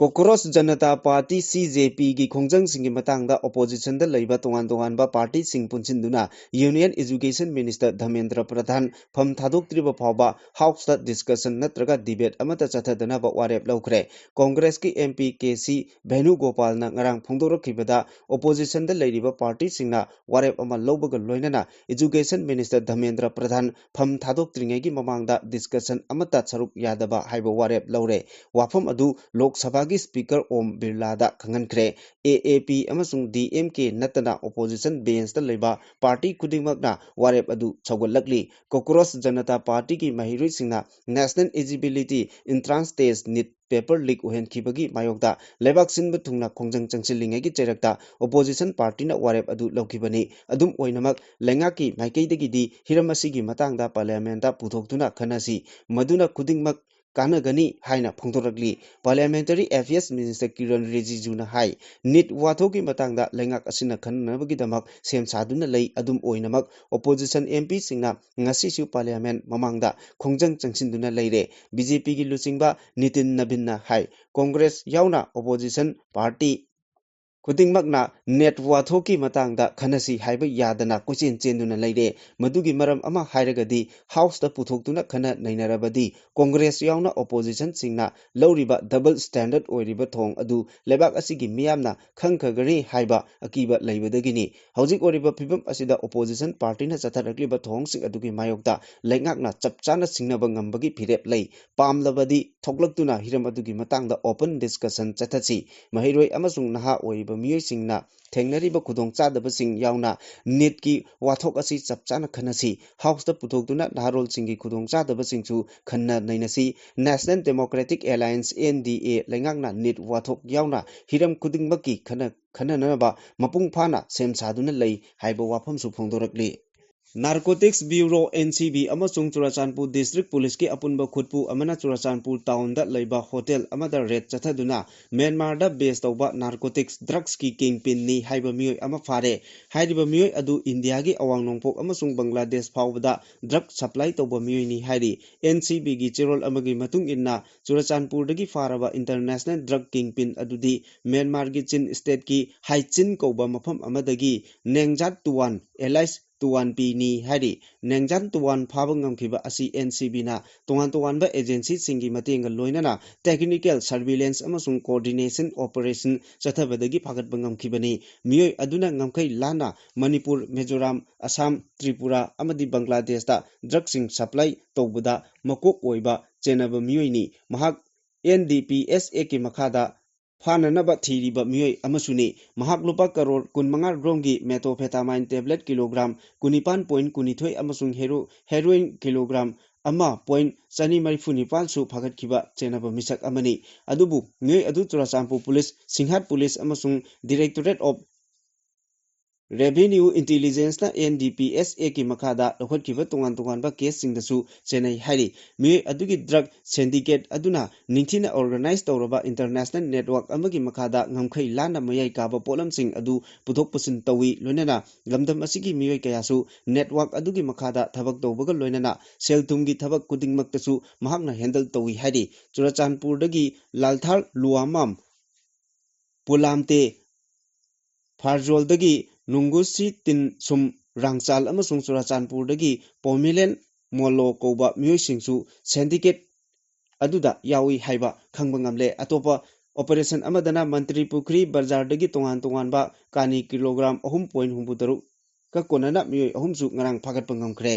ꯀꯣꯀ꯭ꯔꯣꯁ Janata party, C J P, ꯒꯤ ꯈꯣꯡꯖꯪꯁꯤꯡꯒꯤ ꯃꯇꯥꯡꯗ opposition ꯗ ꯂꯩꯕ ꯇꯣꯉꯥꯟ ꯇꯣꯉꯥꯟꯕ ꯄꯥꯔꯇꯤꯁꯤꯡ ꯄꯨꯟꯁꯤꯟꯗꯨꯅ Union Education Minister ꯙꯔꯃꯦꯟꯗ꯭ꯔ ꯄ꯭ꯔꯙꯥꯟ ꯐꯝ ꯊꯥꯗꯣꯛꯇ꯭ꯔꯤꯕ ꯐꯥꯎꯕ House ꯇ discussion ꯅꯠꯇ꯭ꯔꯒ debate ꯑꯃꯠꯇ ꯆꯠꯊꯗꯅꯕ ꯋꯥꯔꯦꯞ ꯂꯧꯈ꯭ꯔꯦ꯫ ꯀꯣꯡꯒ꯭ꯔꯦꯁꯀꯤ MP ꯀꯦ ꯁꯤ ꯚꯦꯅꯨꯒꯣꯄꯥꯜꯅ ꯉꯔꯥꯡ ꯐꯣꯡꯗꯣꯔꯛꯈꯤꯕꯗ, opposition ꯗ ꯂꯩꯔꯤꯕ ꯄꯥꯔꯇꯤꯁꯤꯡꯅ ꯋꯥꯔꯦꯞ ꯑꯃ ꯂꯧꯕꯒ ꯂꯣꯏꯅꯅ Education Minister ꯙꯔꯃꯦꯟꯗ꯭ꯔ ꯄ꯭ꯔꯙꯥꯟ ꯐꯝ ꯊꯥꯗꯣꯛꯇ꯭ꯔꯤꯉꯩꯒꯤ ꯃꯃꯥꯡꯗ discussion ꯑꯃꯠꯇ ꯁꯔꯨꯛ ꯌꯥꯗꯕ ꯍꯥꯏꯕ ꯋꯥꯔꯦꯞ ꯂꯧꯔꯦ꯫ ꯋꯥꯐꯝ ꯑꯗꯨ ꯂꯣꯛ ꯁꯚꯥꯒꯤ Speaker Om ꯕꯤꯔꯂꯥꯗ ꯈꯪꯍꯟꯈ꯭ꯔꯦ꯫ A A P ꯑꯃꯁꯨꯡ D M K ꯅꯠꯇꯅ opposition bench ꯇ ꯂꯩꯕ ꯄꯥꯔꯇꯤ ꯈꯨꯗꯤꯡꯃꯛꯅ ꯋꯥꯔꯦꯞ ꯑꯗꯨ ꯁꯧꯒꯠꯂꯛꯂꯤ꯫ ꯀꯣꯀ꯭ꯔꯣꯁ ꯖꯅꯇꯥ ꯄꯥꯔꯇꯤꯒꯤ ꯃꯍꯩꯔꯣꯏꯁꯤꯡꯅ National Eligibility Entrance Test, NEET, paper leak ꯑꯣꯏꯍꯟꯈꯤꯕꯒꯤ ꯃꯥꯌꯣꯛꯇ ꯂꯩꯕꯥꯛ ꯁꯤꯟꯕ ꯊꯨꯡꯅ ꯈꯣꯡꯖꯪ ꯆꯪꯁꯤꯜꯂꯤꯉꯩꯒꯤ ꯆꯩꯔꯛꯇ opposition party ꯅ ꯋꯥꯔꯦꯞ ꯑꯗꯨ ꯂꯧꯈꯤꯕꯅꯤ꯫ ꯑꯗꯨꯝ ꯑꯣꯏꯅꯃꯛ, ꯂꯩꯉꯥꯛꯀꯤ ꯃꯥꯏꯀꯩꯗꯒꯤꯗꯤ ꯍꯤꯔꯝ ꯑꯁꯤꯒꯤ ꯃꯇꯥꯡꯗ parliament ꯇ ꯄꯨꯊꯣꯛꯇꯨꯅ ꯈꯟꯅꯁꯤ, ꯃꯗꯨꯅ ꯈꯨꯗꯤꯡꯃꯛ ꯀꯥꯟꯅꯒꯅꯤ ꯍꯥꯏꯅ ꯐꯣꯡꯗꯣꯔꯛꯂꯤ꯫ Parliamentary Affairs Minister ꯀꯤꯔꯟ ꯔꯤꯖꯤꯖꯨꯅ ꯍꯥꯏ, NEET ꯋꯥꯊꯣꯛꯀꯤ ꯃꯇꯥꯡꯗ ꯂꯩꯉꯥꯛ ꯑꯁꯤꯅ ꯈꯟꯅꯅꯕꯒꯤꯗꯃꯛ ꯁꯦꯝ ꯁꯥꯗꯨꯅ ꯂꯩ꯫ ꯑꯗꯨꯝ ꯑꯣꯏꯅꯃꯛ, opposition M P ꯁꯤꯡꯅ ꯉꯁꯤꯁꯨ parliament ꯃꯃꯥꯡꯗ ꯈꯣꯡꯖꯪ ꯆꯪꯁꯤꯟꯗꯨꯅ ꯂꯩꯔꯦ꯫ B J P ꯒꯤ ꯂꯨꯆꯤꯡꯕ ꯅꯤꯇꯤꯟ ꯅꯕꯤꯟꯅ ꯍꯥꯏ, ꯀꯣꯡꯒ꯭ꯔꯦꯁ ꯌꯥꯎꯅ opposition party ꯈꯨꯗꯤꯡꯃꯛꯅ NEET ꯋꯥꯊꯣꯛꯀꯤ ꯃꯇꯥꯡꯗ ꯈꯟꯅꯁꯤ ꯍꯥꯏꯕ ꯌꯥꯗꯅ ꯀꯣꯏꯆꯦꯟ ꯆꯦꯟꯗꯨꯅ ꯂꯩꯔꯦ꯫ ꯃꯗꯨꯒꯤ ꯃꯔꯝ ꯑꯃ ꯍꯥꯏꯔꯒꯗꯤ, House ꯇ ꯄꯨꯊꯣꯛꯇꯨꯅ ꯈꯟꯅ ꯅꯩꯅꯔꯕꯗꯤ, ꯀꯣꯡꯒ꯭ꯔꯦꯁ ꯌꯥꯎꯅ opposition ꯁꯤꯡꯅ ꯂꯧꯔꯤꯕ double standard ꯑꯣꯏꯔꯤꯕ ꯊꯧꯑꯣꯡ ꯑꯗꯨ ꯂꯩꯕꯥꯛ ꯑꯁꯤꯒꯤ ꯃꯤꯌꯥꯝꯅ ꯈꯪꯈ꯭ꯔꯒꯅꯤ ꯍꯥꯏꯕ ꯑꯀꯤꯕ ꯂꯩꯕꯗꯒꯤꯅꯤ꯫ ꯍꯧꯖꯤꯛ ꯑꯣꯏꯔꯤꯕ ꯐꯤꯕꯝ ꯑꯁꯤꯗ opposition party ꯅ ꯆꯠꯊꯔꯛꯂꯤꯕ ꯊꯧꯑꯣꯡꯁꯤꯡ ꯑꯗꯨꯒꯤ ꯃꯥꯌꯣꯛꯇ ꯂꯩꯉꯥꯛꯅ ꯆꯞ ꯆꯥꯅ ꯁꯤꯡꯅꯕ ꯉꯝꯕꯒꯤ ꯐꯤꯔꯦꯞ ꯂꯩ꯫ ꯄꯥꯝꯂꯕꯗꯤ ꯊꯣꯛꯂꯛꯇꯨꯅ ꯍꯤꯔꯝ ꯑꯗꯨꯒꯤ ꯃꯇꯥꯡꯗ open discussion ꯆꯠꯊꯁꯤ꯫ ꯃꯍꯩꯔꯣꯏ ꯑꯃꯁꯨꯡ ꯅꯍꯥ ꯑꯣꯏꯔꯤꯕ ꯃꯤꯑꯣꯏꯁꯤꯡꯅ ꯊꯦꯡꯅꯔꯤꯕ ꯈꯨꯗꯣꯡꯆꯥꯗꯕꯁꯤꯡ ꯌꯥꯎꯅ ꯅꯤꯠꯀꯤ ꯋꯥꯊꯣꯛ ꯑꯁꯤ ꯆꯞ ꯆꯥꯅ ꯈꯟꯅꯁꯤ꯫ ꯍꯥꯎꯁꯇ ꯄꯨꯊꯣꯛꯇꯨꯅ ꯅꯍꯥꯔꯣꯜꯁꯤꯡꯒꯤ ꯈꯨꯗꯣꯡꯆꯥꯗꯕꯁꯤꯡꯁꯨ ꯈꯟꯅ ꯅꯩꯅꯁꯤ꯫ National Democratic Alliance, N D A, ꯂꯩꯉꯥꯛꯅ ꯅꯤꯠ ꯋꯥꯊꯣꯛ ꯌꯥꯎꯅ ꯍꯤꯔꯝ ꯈꯨꯗꯤꯡꯃꯛꯀꯤ ꯈꯟꯅ-, ꯈꯟꯅꯅꯕ ꯃꯄꯨꯡ ꯐꯥꯅ ꯁꯦꯝ ꯁꯥꯗꯨꯅ ꯂꯩ ꯍꯥꯏꯕ ꯋꯥꯐꯝꯁꯨ ꯐꯣꯡꯗꯣꯔꯛꯂꯤ꯫ Narcotics Bureau, N C B, ꯑꯃꯁꯨꯡ ꯆꯨꯔꯆꯥꯟꯄꯨꯔ District Policeꯀꯤ ꯑꯄꯨꯟꯕ ꯈꯨꯠꯄꯨ ꯑꯃꯅ ꯆꯨꯔꯆꯥꯟꯄꯨꯔ ꯇꯥꯎꯟꯗ ꯂꯩꯕ ꯍꯣꯇꯦꯜ ꯑꯃꯗ ꯔꯦꯗ ꯆꯠꯊꯗꯨꯅ ꯃ꯭ꯌꯥꯟꯃꯥꯔꯗ ꯕꯦꯖ ꯇꯧꯕ ꯅꯥꯔꯀꯣꯇꯤꯛꯁ ꯗ꯭ꯔꯒꯁꯀꯤ ꯀꯤꯡꯄꯤꯟꯅꯤ ꯍꯥꯏꯕ ꯃꯤꯑꯣꯏ ꯑꯃ ꯐꯥꯔꯦ꯫ ꯍꯥꯏꯔꯤꯕ ꯃꯤꯑꯣꯏ ꯑꯗꯨ ꯏꯟꯗꯤꯌꯥꯒꯤ ꯑꯋꯥꯡ ꯅꯣꯡꯄꯣꯛ ꯑꯃꯁꯨꯡ ꯕꯪꯒ꯭ꯂꯥꯗꯦꯁ ꯐꯥꯎꯕꯗ ꯗ꯭ꯔꯒ ꯁꯄ꯭ꯂꯥꯏ ꯇꯧꯕ ꯃꯤꯑꯣꯏꯅꯤ ꯍꯥꯏꯔꯤ꯫ N C Bꯒꯤ ꯆꯦꯔꯣꯜ ꯑꯃꯒꯤ ꯃꯇꯨꯡ ꯏꯟꯅ, ꯆꯨꯔꯆꯥꯟꯄꯨꯔꯗꯒꯤ ꯐꯥꯔꯕ ꯏꯟꯇꯔꯅꯦꯁꯅꯦꯜ ꯗ꯭ꯔꯒ ꯀꯤꯡꯄꯤꯟ ꯑꯗꯨꯗꯤ ꯃ꯭ꯌꯥꯟꯃꯥꯔꯒꯤ ꯆꯤꯟ ꯁ꯭ꯇꯦꯠꯀꯤ ꯍꯥꯏꯆꯤꯟ ꯀꯧꯕ ꯃꯐꯝ ꯑꯃꯗꯒꯤ ꯅꯦꯡꯖꯥꯠ ꯇꯨꯋꯥꯟ, alias ꯇꯨꯋꯥꯟꯄꯤꯅꯤ ꯍꯥꯏꯔꯤ꯫ ꯅꯦꯡꯖꯥꯠ ꯇꯨꯋꯥꯟ ꯐꯥꯕ ꯉꯝꯈꯤꯕ ꯑꯁꯤ N C Bꯅ ꯇꯣꯉꯥꯟ ꯇꯣꯉꯥꯟꯕ agencyꯁꯤꯡꯒꯤ ꯃꯇꯦꯡꯒ ꯂꯣꯏꯅꯅ technical surveillance ꯑꯃꯁꯨꯡ coordination operation ꯆꯠꯊꯕꯗꯒꯤ ꯐꯥꯒꯠꯄ ꯉꯝꯈꯤꯕꯅꯤ꯫ ꯃꯤꯑꯣꯏ ꯑꯗꯨꯅ ꯉꯝꯈꯩ ꯂꯥꯟꯅ ꯃꯅꯤꯄꯨꯔ, ꯃꯤꯖꯣꯔꯥꯝ, ꯑꯁꯥꯝ, ꯇ꯭ꯔꯤꯄꯨꯔꯥ ꯑꯃꯗꯤ ꯕꯪꯒ꯭ꯂꯥꯗꯦꯁꯇ ꯗ꯭ꯔꯒꯁꯤꯡ ꯁꯄ꯭ꯂꯥꯏ ꯇꯧꯕꯗ ꯃꯀꯣꯛ ꯑꯣꯏꯕ ꯆꯦꯟꯅꯕ ꯃꯤꯑꯣꯏꯅꯤ꯫ ꯃꯍꯥꯛ N D P S Actꯀꯤ ꯃꯈꯥꯗ ꯐꯥꯅꯅꯕ ꯊꯤꯔꯤꯕ ꯃꯤꯑꯣꯏ ꯑꯃꯁꯨꯅꯤ꯫ ꯃꯍꯥꯛ ꯂꯨꯄꯥ ꯀꯔꯣꯔ ꯀꯨꯟꯃꯉꯥ ꯒ꯭ꯔꯥꯝꯒꯤ methamphetamine tablet ꯀꯤꯂꯣꯒ꯭ꯔꯥꯝ ꯀꯨꯟꯅꯤꯄꯥꯟ point ꯀꯨꯟꯅꯤꯊꯣꯏ ꯑꯃꯁꯨꯡ ꯍꯦꯔꯣ-, heroin ꯀꯤꯂꯣꯒ꯭ꯔꯥꯝ ꯑꯃ point ꯆꯅꯤ ꯃꯔꯤꯐꯨ ꯅꯤꯄꯥꯟꯁꯨ ꯐꯥꯒꯠꯈꯤꯕ ꯆꯦꯟꯅꯕ ꯃꯤꯁꯛ ꯑꯃꯅꯤ꯫ ꯑꯗꯨꯕꯨ ꯃꯤꯑꯣꯏ ꯑꯗꯨ ꯆꯨꯔꯆꯥꯟꯄꯨꯔ ꯄꯨꯂꯤꯁ, ꯁꯤꯡꯍꯥꯠ ꯄꯨꯂꯤꯁ ꯑꯃꯁꯨꯡ Directorate of Revenue Intelligenceꯅ N D P S Actꯀꯤ ꯃꯈꯥꯗ ꯂꯧꯈꯠꯈꯤꯕ ꯇꯣꯉꯥꯟ ꯇꯣꯉꯥꯟꯕ caseꯁꯤꯡꯗꯁꯨ ꯆꯦꯟꯅꯩ ꯍꯥꯏꯔꯤ꯫ ꯃꯤꯑꯣꯏ ꯑꯗꯨꯒꯤ ꯗ꯭ꯔꯒ syndicate ꯑꯗꯨꯅ ꯅꯤꯡꯊꯤꯅ organize ꯇꯧꯔꯕ international network ꯑꯃꯒꯤ ꯃꯈꯥꯗ ꯉꯝꯈꯩ ꯂꯥꯟꯅ ꯃꯌꯥꯏ ꯀꯥꯕ ꯄꯣꯠꯂꯝꯁꯤꯡ ꯑꯗꯨ ꯄꯨꯊꯣꯛ ꯄꯨꯁꯤꯟ ꯇꯧꯏ, ꯂꯣꯏꯅꯅ ꯂꯝꯗꯝ ꯑꯁꯤꯒꯤ ꯃꯤꯑꯣꯏ ꯀꯌꯥꯁꯨ network ꯑꯗꯨꯒꯤ ꯃꯈꯥꯗ ꯊꯕꯛ ꯇꯧꯕꯒ ꯂꯣꯏꯅꯅ ꯁꯦꯜ ꯊꯨꯝꯒꯤ ꯊꯕꯛ ꯈꯨꯗꯤꯡꯃꯛꯇꯁꯨ ꯃꯍꯥꯛꯅ handle ꯇꯧꯏ ꯍꯥꯏꯔꯤ꯫ ꯆꯨꯔꯆꯥꯟꯄꯨꯔꯗꯒꯤ ꯂꯥꯜꯊꯥꯔ ꯂꯨꯋꯥꯃꯥꯝ, ꯄꯨꯂꯥꯝꯇꯦ, ꯐꯥꯔꯖꯣꯜꯗꯒꯤ ꯅꯨꯡꯒꯨꯁꯤ ꯇꯤꯟ ꯁꯨꯝ ꯔꯥꯡꯆꯥꯜ ꯑꯃꯁꯨꯡ ꯆꯨꯔꯆꯥꯟꯄꯨꯔꯗꯒꯤ ꯄꯣꯃꯤꯂꯦꯟ ꯃꯣꯂꯣ ꯀꯧꯕ ꯃꯤꯑꯣꯏꯁꯤꯡꯁꯨ syndicate ꯑꯗꯨꯗ ꯌꯥꯎꯏ ꯍꯥꯏꯕ ꯈꯪꯕ ꯉꯝꯂꯦ꯫ ꯑꯇꯣꯞꯄ operation ꯑꯃꯗꯅ ꯃꯟꯇ꯭ꯔꯤ ꯄꯨꯈ꯭ꯔꯤ ꯕꯖꯥꯔꯗꯒꯤ ꯇꯣꯉꯥꯟ ꯇꯣꯉꯥꯟꯕ ꯀꯥꯅꯤ ꯀꯤꯂꯣꯒ꯭ꯔꯥꯝ ꯑꯍꯨꯝ point ꯍꯨꯝꯐꯨ ꯇꯔꯨꯛꯀ ꯀꯣꯟꯅꯅ ꯃꯤꯑꯣꯏ ꯑꯍꯨꯝꯁꯨ ꯉꯔꯥꯡ ꯐꯥꯒꯠꯄ ꯉꯝꯈ꯭ꯔꯦ꯫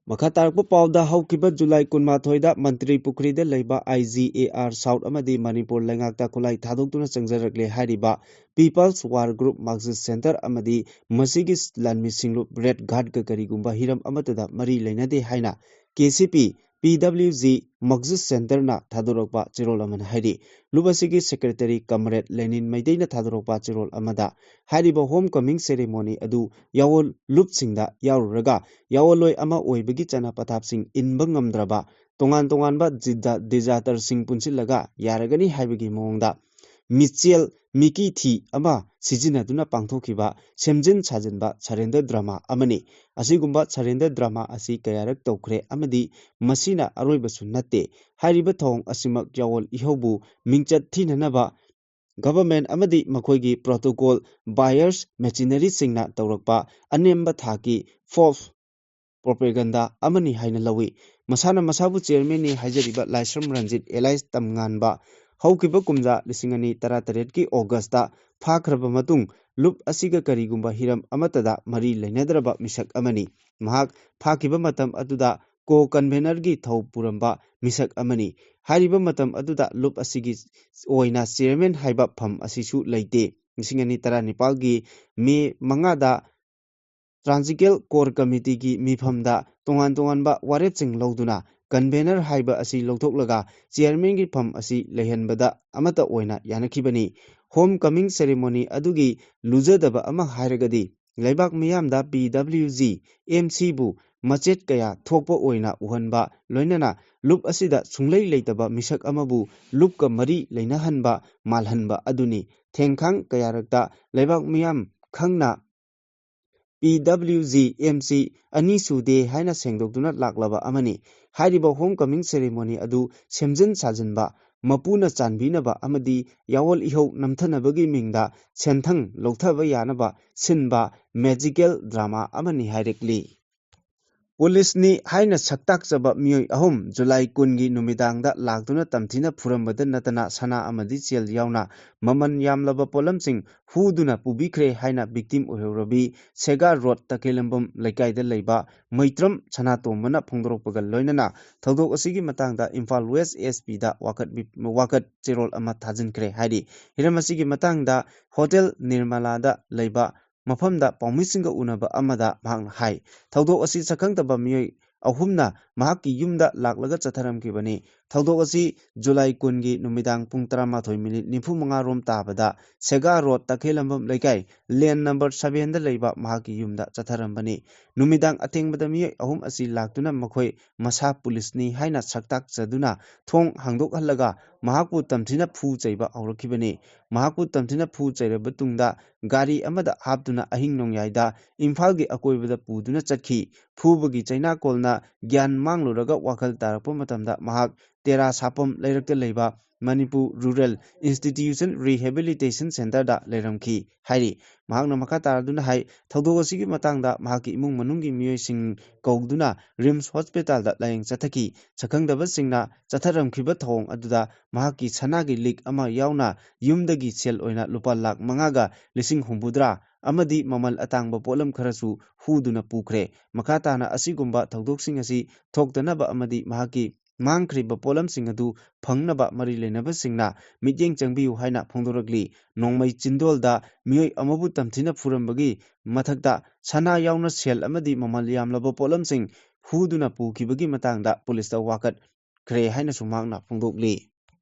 ꯃꯈꯥ ꯇꯥꯔꯛꯄ ꯄꯥꯎꯗ, ꯍꯧꯈꯤꯕ ꯖꯨꯂꯥꯏ ꯀꯨꯟꯃꯥꯊꯣꯏꯗ ꯃꯟꯇ꯭ꯔꯤ ꯄꯨꯈ꯭ꯔꯤꯗ ꯂꯩꯕ ꯑꯥꯏ ꯖꯤ ꯑꯦ ꯑꯥꯔ ꯁꯥꯎꯠ ꯑꯃꯗꯤ ꯃꯅꯤꯄꯨꯔ ꯂꯩꯉꯥꯛꯇ ꯈꯨꯠꯂꯥꯏ ꯊꯥꯗꯣꯛꯇꯨꯅ ꯆꯪꯖꯔꯛꯂꯦ ꯍꯥꯏꯔꯤꯕ People's War Group Marxist Center ꯑꯃꯗꯤ ꯃꯁꯤꯒꯤ ꯂꯥꯟꯃꯤ ꯁꯤꯡꯂꯨꯞ ꯔꯦꯗ ꯒꯥꯔꯗꯀ ꯀꯔꯤꯒꯨꯝꯕ ꯍꯤꯔꯝ ꯑꯃꯠꯇꯗ ꯃꯔꯤ ꯂꯩꯅꯗꯦ ꯍꯥꯏꯅ ꯀꯦ ꯁꯤ ꯄꯤ, ꯄꯤ ꯗꯕ꯭ꯂꯤꯎ ꯖꯤ Marxist Centerꯅ ꯊꯥꯗꯣꯔꯛꯄ ꯆꯦꯔꯣꯜ ꯑꯃꯅ ꯍꯥꯏꯔꯤ꯫ ꯂꯨꯞ ꯑꯁꯤꯒꯤ ꯁꯦꯀ꯭ꯔꯦꯇꯔꯤ ꯀꯝꯔꯦꯗ ꯂꯦꯅꯤꯟ ꯃꯩꯇꯩꯅ ꯊꯥꯗꯣꯔꯛꯄ ꯆꯦꯔꯣꯜ ꯑꯃꯗ ꯍꯥꯏꯔꯤꯕ ꯍꯣꯝ ꯀꯃꯤꯡ ꯁꯦꯔꯦꯃꯣꯅꯤ ꯑꯗꯨ ꯌꯥꯑꯣꯟ ꯂꯨꯞꯁꯤꯡꯗ ꯌꯥꯎꯔꯨꯔꯒ ꯌꯥꯑꯣꯟꯂꯣꯏ ꯑꯃ ꯑꯣꯏꯕꯒꯤ ꯆꯠꯅ ꯄꯊꯥꯞꯁꯤꯡ ꯏꯟꯕ ꯉꯝꯗ꯭ꯔꯕ ꯇꯣꯉꯥꯟ ꯇꯣꯉꯥꯟꯕ ꯖꯤꯗ-, ꯗꯤꯖꯥꯇꯔꯁꯤꯡ ꯄꯨꯟꯁꯤꯜꯂꯒ ꯌꯥꯔꯒꯅꯤ ꯍꯥꯏꯕꯒꯤ ꯃꯑꯣꯡꯗ ꯃꯤꯆꯦꯜ ꯃꯤꯀꯤ ꯊꯤ ꯑꯃ ꯁꯤꯖꯤꯟꯅꯗꯨꯅ ꯄꯥꯡꯊꯣꯛꯈꯤꯕ ꯁꯦꯝꯖꯤꯟ ꯁꯥꯖꯤꯟꯕ ꯁꯔꯦꯟꯗꯔ ꯗ꯭ꯔꯃꯥ ꯑꯃꯅꯤ꯫ ꯑꯁꯤꯒꯨꯝꯕ ꯁꯔꯦꯟꯗꯔ ꯗ꯭ꯔꯃꯥ ꯑꯁꯤ ꯀꯌꯥꯔꯛ ꯇꯧꯈ꯭ꯔꯦ ꯑꯃꯗꯤ ꯃꯁꯤꯅ ꯑꯔꯣꯏꯕꯁꯨ ꯅꯠꯇꯦ꯫ ꯍꯥꯏꯔꯤꯕ ꯊꯧꯑꯣꯡ ꯑꯁꯤꯃꯛ ꯌꯥꯑꯣꯟ ꯏꯍꯧꯕꯨ ꯃꯤꯡꯆꯠ ꯊꯤꯅꯅꯕ ꯒꯚꯔꯟꯃꯦꯟꯠ ꯑꯃꯗꯤ ꯃꯈꯣꯏꯒꯤ ꯄ꯭ꯔꯣꯇꯣꯀꯣꯜ ꯕꯥꯏꯌꯔꯁ ꯃꯦꯆꯤꯅꯔꯤꯁꯤꯡꯅ ꯇꯧꯔꯛꯄ ꯑꯅꯦꯝꯕ ꯊꯥꯛꯀꯤ ꯐꯣꯜꯁ ꯄ꯭ꯔꯣꯄꯦꯒꯟꯗꯥ ꯑꯃꯅꯤ ꯍꯥꯏꯅ ꯂꯧꯏ꯫ ꯃꯁꯥꯅ ꯃꯁꯥꯕꯨ ꯆꯤꯌꯔꯃꯦꯟꯅꯤ ꯍꯥꯏꯖꯔꯤꯕ ꯂꯥꯏꯁ꯭ꯔꯝ ꯔꯟꯖꯤꯠ ꯑꯦꯂꯥꯏꯁ ꯇꯝꯉꯥꯟꯕ ꯍꯧꯈꯤꯕ ꯀꯨꯝꯖꯥ ꯂꯤꯁꯤꯡ ꯑꯅꯤ ꯇꯔꯥꯇꯔꯦꯠꯀꯤ ꯑꯣꯒꯁꯇ ꯐꯥꯈ꯭ꯔꯕ ꯃꯇꯨꯡ ꯂꯨꯞ ꯑꯁꯤꯒ ꯀꯔꯤꯒꯨꯝꯕ ꯍꯤꯔꯝ ꯑꯃꯠꯇꯗ ꯃꯔꯤ ꯂꯩꯅꯗ꯭ꯔꯕ ꯃꯤꯁꯛ ꯑꯃꯅꯤ꯫ ꯃꯍꯥꯛ ꯐꯥꯈꯤꯕ ꯃꯇꯝ ꯑꯗꯨꯗ ꯀꯣ ꯀꯟꯚꯦꯅꯔꯒꯤ ꯊꯧ ꯄꯨꯔꯝꯕ ꯃꯤꯁꯛ ꯑꯃꯅꯤ꯫ ꯍꯥꯏꯔꯤꯕ ꯃꯇꯝ ꯑꯗꯨꯗ ꯂꯨꯞ ꯑꯁꯤꯒꯤ ꯑꯣꯏꯅ ꯆꯤꯌꯔꯃꯦꯟ ꯍꯥꯏꯕ ꯐꯝ ꯑꯁꯤꯁꯨ ꯂꯩꯇꯦ꯫ ꯂꯤꯁꯤꯡ ꯑꯅꯤ ꯇꯔꯥꯅꯤꯄꯥꯜꯒꯤ ꯃꯦ ꯃꯉꯥꯗ ꯇ꯭ꯔꯥꯟꯖꯤꯀꯦꯜ ꯀꯣꯔ ꯀꯃꯤꯇꯤꯒꯤ ꯃꯤꯐꯝꯗ ꯇꯣꯉꯥꯟ ꯇꯣꯉꯥꯟꯕ ꯋꯥꯔꯦꯞꯁꯤꯡ ꯂꯧꯗꯨꯅ ꯀꯟꯚꯦꯅꯔ ꯍꯥꯏꯕ ꯑꯁꯤ ꯂꯧꯊꯣꯛꯂꯒ ꯆꯤꯌꯔꯃꯦꯟꯒꯤ ꯐꯝ ꯑꯁꯤ ꯂꯩꯍꯟꯕꯗ ꯑꯃꯠꯇ ꯑꯣꯏꯅ ꯌꯥꯅꯈꯤꯕꯅꯤ꯫ ꯍꯣꯝ ꯀꯃꯤꯡ ꯁꯦꯔꯦꯃꯣꯅꯤ ꯑꯗꯨꯒꯤ ꯂꯨꯖꯗꯕ ꯑꯃ ꯍꯥꯏꯔꯒꯗꯤ ꯂꯩꯕꯥꯛ ꯃꯤꯌꯥꯝꯗ ꯄꯤ ꯗꯕ꯭ꯂꯤꯎ ꯖꯤ ꯑꯦꯝ ꯁꯤꯕꯨ ꯃꯆꯦꯠ ꯀꯌꯥ ꯊꯣꯛꯄ ꯑꯣꯏꯅ ꯎꯍꯟꯕ, ꯂꯣꯏꯅꯅ ꯂꯨꯞ ꯑꯁꯤꯗ ꯁꯨꯡꯂꯩ ꯂꯩꯇꯕ ꯃꯤꯁꯛ ꯑꯃꯕꯨ ꯂꯨꯞꯀ ꯃꯔꯤ ꯂꯩꯅꯍꯟꯕ, ꯃꯥꯜꯍꯟꯕ ꯑꯗꯨꯅꯤ꯫ ꯊꯦꯡꯈꯥꯡ ꯀꯌꯥꯔꯛꯇ ꯂꯩꯕꯥꯛ ꯃꯤꯌꯥꯝ ꯈꯪꯅ ꯄꯤ ꯗꯕ꯭ꯂꯤꯎ ꯖꯤ ꯑꯦꯝ ꯁꯤ ꯑꯅꯤ ꯁꯨꯗꯦ ꯍꯥꯏꯅ ꯁꯦꯡꯗꯣꯛꯇꯨꯅ ꯂꯥꯛꯂꯕ ꯑꯃꯅꯤ꯫ ꯍꯥꯏꯔꯤꯕ ꯍꯣꯝ ꯀꯃꯤꯡ ꯁꯦꯔꯦꯃꯣꯅꯤ ꯑꯗꯨ ꯁꯦꯝꯖꯤꯟ ꯁꯥꯖꯤꯟꯕ, ꯃꯄꯨꯅ ꯆꯥꯟꯕꯤꯅꯕ ꯑꯃꯗꯤ ꯌꯥꯑꯣꯜ ꯏꯍꯧ ꯅꯝꯊꯅꯕꯒꯤ ꯃꯤꯡꯗ ꯁꯦꯟꯊꯪ ꯂꯧꯊꯕ ꯌꯥꯅꯕ ꯁꯤꯟꯕ ꯃꯦꯖꯤꯀꯦꯜ ꯗ꯭ꯔꯃꯥ ꯑꯃꯅꯤ ꯍꯥꯏꯔꯛꯂꯤ꯫ ꯄꯨꯂꯤꯁꯅꯤ ꯍꯥꯏꯅ ꯁꯛꯇꯥꯛꯆꯕ ꯃꯤꯑꯣꯏ ꯑꯍꯨꯝ ꯖꯨꯂꯥꯏ ꯀꯨꯟꯒꯤ ꯅꯨꯃꯤꯗꯥꯡꯗ ꯂꯥꯛꯇꯨꯅ ꯇꯝꯊꯤꯅ ꯐꯨꯔꯝꯕꯗ ꯅꯠꯇꯅ ꯁꯅꯥ ꯑꯃꯗꯤ ꯁꯦꯜ ꯌꯥꯎꯅ ꯃꯃꯜ ꯌꯥꯝꯂꯕ ꯄꯣꯠꯂꯝꯁꯤꯡ ꯍꯨꯗꯨꯅ ꯄꯨꯕꯤꯈ꯭ꯔꯦ ꯍꯥꯏꯅ victim ꯑꯣꯏꯍꯧꯔꯕꯤ ꯁꯦꯒꯥ ꯔꯣꯗ ꯇꯈꯦꯂꯝꯕꯝ ꯂꯩꯀꯥꯏꯗ ꯂꯩꯕ ꯃꯩꯇ꯭ꯔꯝ ꯁꯅꯥꯇꯣꯝꯕꯅ ꯐꯣꯡꯗꯣꯔꯛꯄꯒ ꯂꯣꯏꯅꯅ ꯊꯧꯗꯣꯛ ꯑꯁꯤꯒꯤ ꯃꯇꯥꯡꯗ ꯏꯝꯐꯥꯜ ꯋꯦꯁ SP ꯗ ꯋꯥꯀꯠ ꯋꯥꯀꯠ ꯆꯦꯔꯣꯜ ꯑꯃ ꯊꯥꯖꯤꯟꯈ꯭ꯔꯦ ꯍꯥꯏꯔꯤ꯫ ꯍꯤꯔꯝ ꯑꯁꯤꯒꯤ ꯃꯇꯥꯡꯗ ꯍꯣꯇꯦꯜ ꯅꯤꯔꯃꯂꯥꯗ ꯂꯩꯕ ꯃꯐꯝꯗ ꯄꯥꯎꯃꯤꯁꯤꯡꯒ ꯎꯅꯕ ꯑꯃꯗ ꯃꯍꯥꯛꯅ ꯍꯥꯏ, ꯊꯧꯗꯣꯛ ꯑꯁꯤ ꯁꯛꯈꯪꯗꯕ ꯃꯤꯑꯣꯏ ꯑꯍꯨꯝꯅ ꯃꯍꯥꯛꯀꯤ ꯌꯨꯝꯗ ꯂꯥꯛꯂꯒ ꯆꯠꯊꯔꯝꯈꯤꯕꯅꯤ꯫ ꯊꯧꯗꯣꯛ ꯑꯁꯤ ꯖꯨꯂꯥꯏ ꯀꯨꯟꯒꯤ ꯅꯨꯃꯤꯗꯥꯡ ꯄꯨꯡ ꯇꯔꯥꯃꯥꯊꯣꯏ ꯃꯤꯅꯤꯠ ꯅꯤꯐꯨ ꯃꯉꯥ ꯔꯣꯝ ꯇꯥꯕꯗ ꯁꯦꯒꯥ ꯔꯣꯗ ꯇꯈꯦꯂꯝꯕꯝ ꯂꯩꯀꯥꯏ ꯂꯦꯟ ꯅꯝꯕꯔ ꯁꯚꯦꯟꯗ ꯂꯩꯕ ꯃꯍꯥꯛꯀꯤ ꯌꯨꯝꯗ ꯆꯠꯊꯔꯝꯕꯅꯤ꯫ ꯅꯨꯃꯤꯗꯥꯡ ꯑꯊꯦꯡꯕꯗ ꯃꯤꯑꯣꯏ ꯑꯍꯨꯝ ꯑꯁꯤ ꯂꯥꯛꯇꯨꯅ ꯃꯈꯣꯏ ꯃꯁꯥ ꯄꯨꯂꯤꯁꯅꯤ ꯍꯥꯏꯅ ꯁꯛꯇꯥꯛꯆꯗꯨꯅ ꯊꯣꯡ ꯍꯥꯡꯗꯣꯛꯍꯜꯂꯒ ꯃꯍꯥꯛꯄꯨ ꯇꯝꯊꯤꯅ ꯐꯨ ꯆꯩꯕ ꯍꯧꯔꯛꯈꯤꯕꯅꯤ꯫ ꯃꯍꯥꯛꯄꯨ ꯇꯝꯊꯤꯅ ꯐꯨ ꯆꯩꯔꯕ ꯇꯨꯡꯗ ꯒꯥꯔꯤ ꯑꯃꯗ ꯍꯥꯞꯇꯨꯅ ꯑꯍꯤꯡ ꯅꯣꯡꯌꯥꯏꯗ ꯏꯝꯐꯥꯜꯒꯤ ꯑꯀꯣꯏꯕꯗ ꯄꯨꯗꯨꯅ ꯆꯠꯈꯤ꯫ ꯐꯨꯕꯒꯤ ꯆꯩꯅꯥꯀꯣꯜꯅ ꯒ꯭ꯌꯥꯟ ꯃꯥꯡꯂꯨꯔꯒ ꯋꯥꯈꯜ ꯇꯥꯔꯛꯄ ꯃꯇꯝꯗ ꯃꯍꯥꯛ ꯇꯦꯔꯥ ꯁꯥꯄꯝ ꯂꯩꯔꯛꯇ ꯂꯩꯕ ꯃꯅꯤꯄꯨꯔ ꯔꯨꯔꯦꯜ ꯏꯟꯁꯇꯤꯇ꯭ꯌꯨꯁꯟ ꯔꯤꯍꯦꯕꯤꯂꯤꯇꯦꯁꯟ ꯁꯦꯟꯇꯔꯗ ꯂꯩꯔꯝꯈꯤ ꯍꯥꯏꯔꯤ꯫ ꯃꯍꯥꯛꯅ ꯃꯈꯥ ꯇꯥꯔꯗꯨꯅ ꯍꯥꯏ, ꯊꯧꯗꯣꯛ ꯑꯁꯤꯒꯤ ꯃꯇꯥꯡꯗ ꯃꯍꯥꯛꯀꯤ ꯏꯃꯨꯡ ꯃꯅꯨꯡꯒꯤ ꯃꯤꯑꯣꯏꯁꯤꯡ ꯀꯧꯗꯨꯅ ꯔꯤꯝꯁ ꯍꯣꯁꯄꯤꯇꯥꯜꯗ ꯂꯥꯌꯦꯡ ꯆꯠꯊꯈꯤ꯫ ꯁꯛꯈꯪꯗꯕꯁꯤꯡꯅ ꯆꯠꯊꯔꯝꯈꯤꯕ ꯊꯧꯑꯣꯡ ꯑꯗꯨꯗ ꯃꯍꯥꯛꯀꯤ ꯁꯅꯥꯒꯤ ꯂꯤꯛ ꯑꯃ ꯌꯥꯎꯅ ꯌꯨꯝꯗꯒꯤ ꯁꯦꯜ ꯑꯣꯏꯅ ꯂꯨꯄꯥ ꯂꯥꯈ ꯃꯉꯥꯒ ꯂꯤꯁꯤꯡ ꯍꯨꯝꯐꯨꯇꯔꯥ ꯑꯃꯗꯤ ꯃꯃꯜ ꯑꯇꯥꯡꯕ ꯄꯣꯠꯂꯝ ꯈꯔꯁꯨ ꯍꯨꯗꯨꯅ ꯄꯨꯈ꯭ꯔꯦ꯫ ꯃꯈꯥ ꯇꯥꯅ ꯑꯁꯤꯒꯨꯝꯕ ꯊꯧꯗꯣꯛꯁꯤꯡ ꯑꯁꯤ ꯊꯣꯛꯇꯅꯕ ꯑꯃꯗꯤ ꯃꯍꯥꯛꯀꯤ ꯃꯥꯡꯈ꯭ꯔꯤꯕ ꯄꯣꯠꯂꯝꯁꯤꯡ ꯑꯗꯨ ꯐꯪꯅꯕ ꯃꯔꯤ ꯂꯩꯅꯕꯁꯤꯡꯅ ꯃꯤꯠꯌꯦꯡ ꯆꯪꯕꯤꯌꯨ ꯍꯥꯏꯅ ꯐꯣꯡꯗꯣꯔꯛꯂꯤ꯫ ꯅꯣꯡꯃꯩ ꯆꯤꯟꯗꯣꯜꯗ ꯃꯤꯑꯣꯏ ꯑꯃꯕꯨ ꯇꯝꯊꯤꯅ ꯐꯨꯔꯝꯕꯒꯤ ꯃꯊꯛꯇ ꯁꯅꯥ ꯌꯥꯎꯅ ꯁꯦꯜ ꯑꯃꯗꯤ ꯃꯃꯜ ꯌꯥꯝꯂꯕ ꯄꯣꯠꯂꯝꯁꯤꯡ ꯍꯨꯗꯨꯅ ꯄꯨꯈꯤꯕꯒꯤ ꯃꯇꯥꯡꯗ ꯄꯨꯂꯤꯁꯇ ꯋꯥꯀꯠꯈ꯭ꯔꯦ ꯍꯥꯏꯅꯁꯨ ꯃꯍꯥꯛꯅ ꯐꯣꯡꯗꯣꯛꯂꯤ꯫